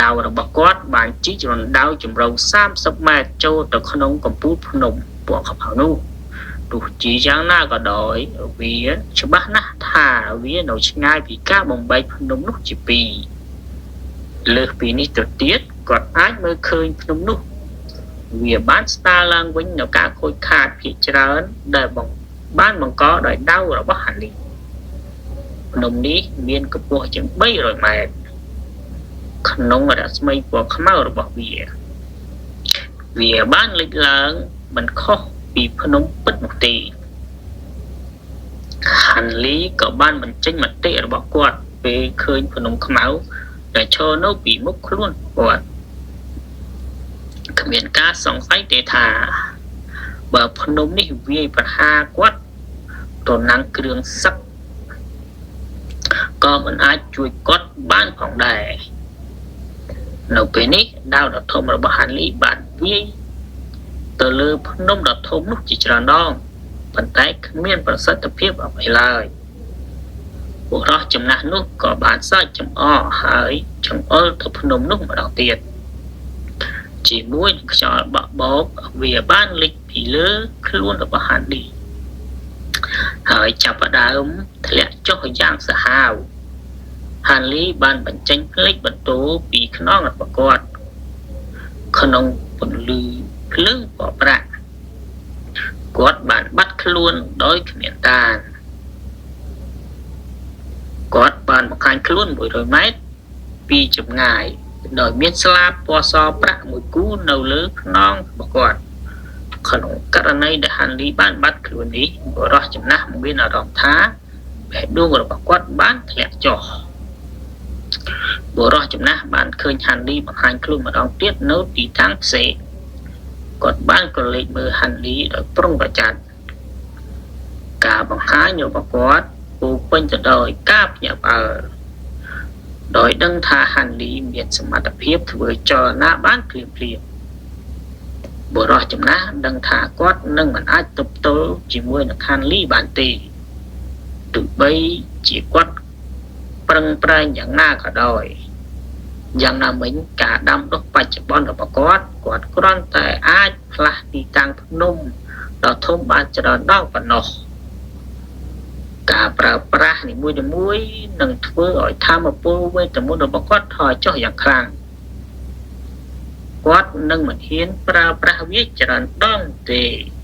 Speaker 1: ដាវរបស់គាត់បានជីករណ្ដៅជម្រៅ30ម៉ែត្រចូលទៅក្នុងកំពូលភ្នំពណ៌ខ្មៅនោះទោះជាយ៉ាងណាក៏ដោយវាច្បាស់ណាស់ថាវានៅឆ្ងាយពីការបំបែកភ្នំនោះជាពីរលើសពីនេះទៅទៀតគាត់អាចមើលឃើញភ្នំនោះវាបានស្ដារឡើងវិញនៅការខូចខាតភាគច្រើនដែលបានបង្កដោយដាវរបស់ហាន់លីភ្នំនេះមានកម្ពស់ជាង300ម៉ែត្រក្នុងរស្មីពណ៌ខ្មៅរបស់វាវាបានលេចឡើងមិនខុសពីភ្នំពិតនោះទេហាន់លីក៏បានបញ្ចេញមតិរបស់គាត់ពេលឃើញភ្នំខ្មៅដែលឈរនៅពីមុខខ្លួនគាត់គ្មានការសង្ស័យទេថាបើភ្នំនេះវាយប្រហារគាត់ទៅនឹងគ្រឿងសឹកក៏មិនអាចជួយគាត់បានផងដែរនៅពេលនេះដាវដ៏ធំរបស់ហាន់លីបានវាយទៅលើភ្នំដ៏ធំនោះជាច្រើនដងប៉ុន្តែគ្មានប្រសិទ្ធភាពអ្វីឡើយបុរសចំណាស់នោះក៏បានសើចចំអកហើយចង្អុលទៅភ្នំនោះម្ដងទៀតជាមួយនឹងខ្យល់បក់បោកវាបានលិចពីលើខ្លួនរបស់ហាន់លីហើយចាប់ផ្ដើមធ្លាក់ចុះយ៉ាងសាហាវហាន់លីបានបញ្ចេញផ្លេកបន្ទោពីខ្នងរបស់គាត់ក្នុងពន្លឺភ្លើងពណ៌ប្រាក់គាត់បានបាត់ខ្លួនដោយគ្មានតានគាត់បានបង្ហាញខ្លួន100ម៉ែត្រពីចម្ងាយដោយមានស្លាបពណ៌សប្រាក់មួយគូនៅលើខ្នងរបស់គាត់ក្នុងករណីដែលហាន់លីបានបាត់ខ្លួននេះបុរសចំណាស់មានអារម្មណ៍ថាបេះដូងរបស់គាត់បានធ្លាក់ចុះបុរសចំណាស់បានឃើញហាន់លីបង្ហាញខ្លួនម្ដងទៀតនៅទីតាំងផ្សេងគាត់បានក្រឡេកមើលហាន់លីដោយប្រុងប្រយ័ត្នការបង្ហាញរបស់គាត់ពោពេញទៅដោយការភ្ញាក់ផ្អើលដោយដឹងថាហាន់លីមានសមត្ថភាពធ្វើចលនាបានភ្លាមភ្លាមបុរសចំណាស់ដឹងថាគាត់នឹងមិនអាចទប់ទល់ជាមួយនឹងហាន់លីបានទេទោះបីជាគាត់ប្រឹងប្រែងយ៉ាងណាក៏ដោយយ៉ាងណាមិញការដាំដុះបច្ចុប្បន្នរបស់គាត់គាត់គ្រាន់តែអាចផ្លាស់ទីតាំងភ្នំដ៏ធំបានច្រើនដងប៉ុណ្ណោះការប្រើប្រាស់នីមួយៗនឹងធ្វើឲ្យធម៌ពលវេទមន្តរបស់គាត់ថយចុះយ៉ាងខ្លាំងគាត់នឹងមិនហ៊ានប្រើប្រាស់វាច្រើនដងទេ។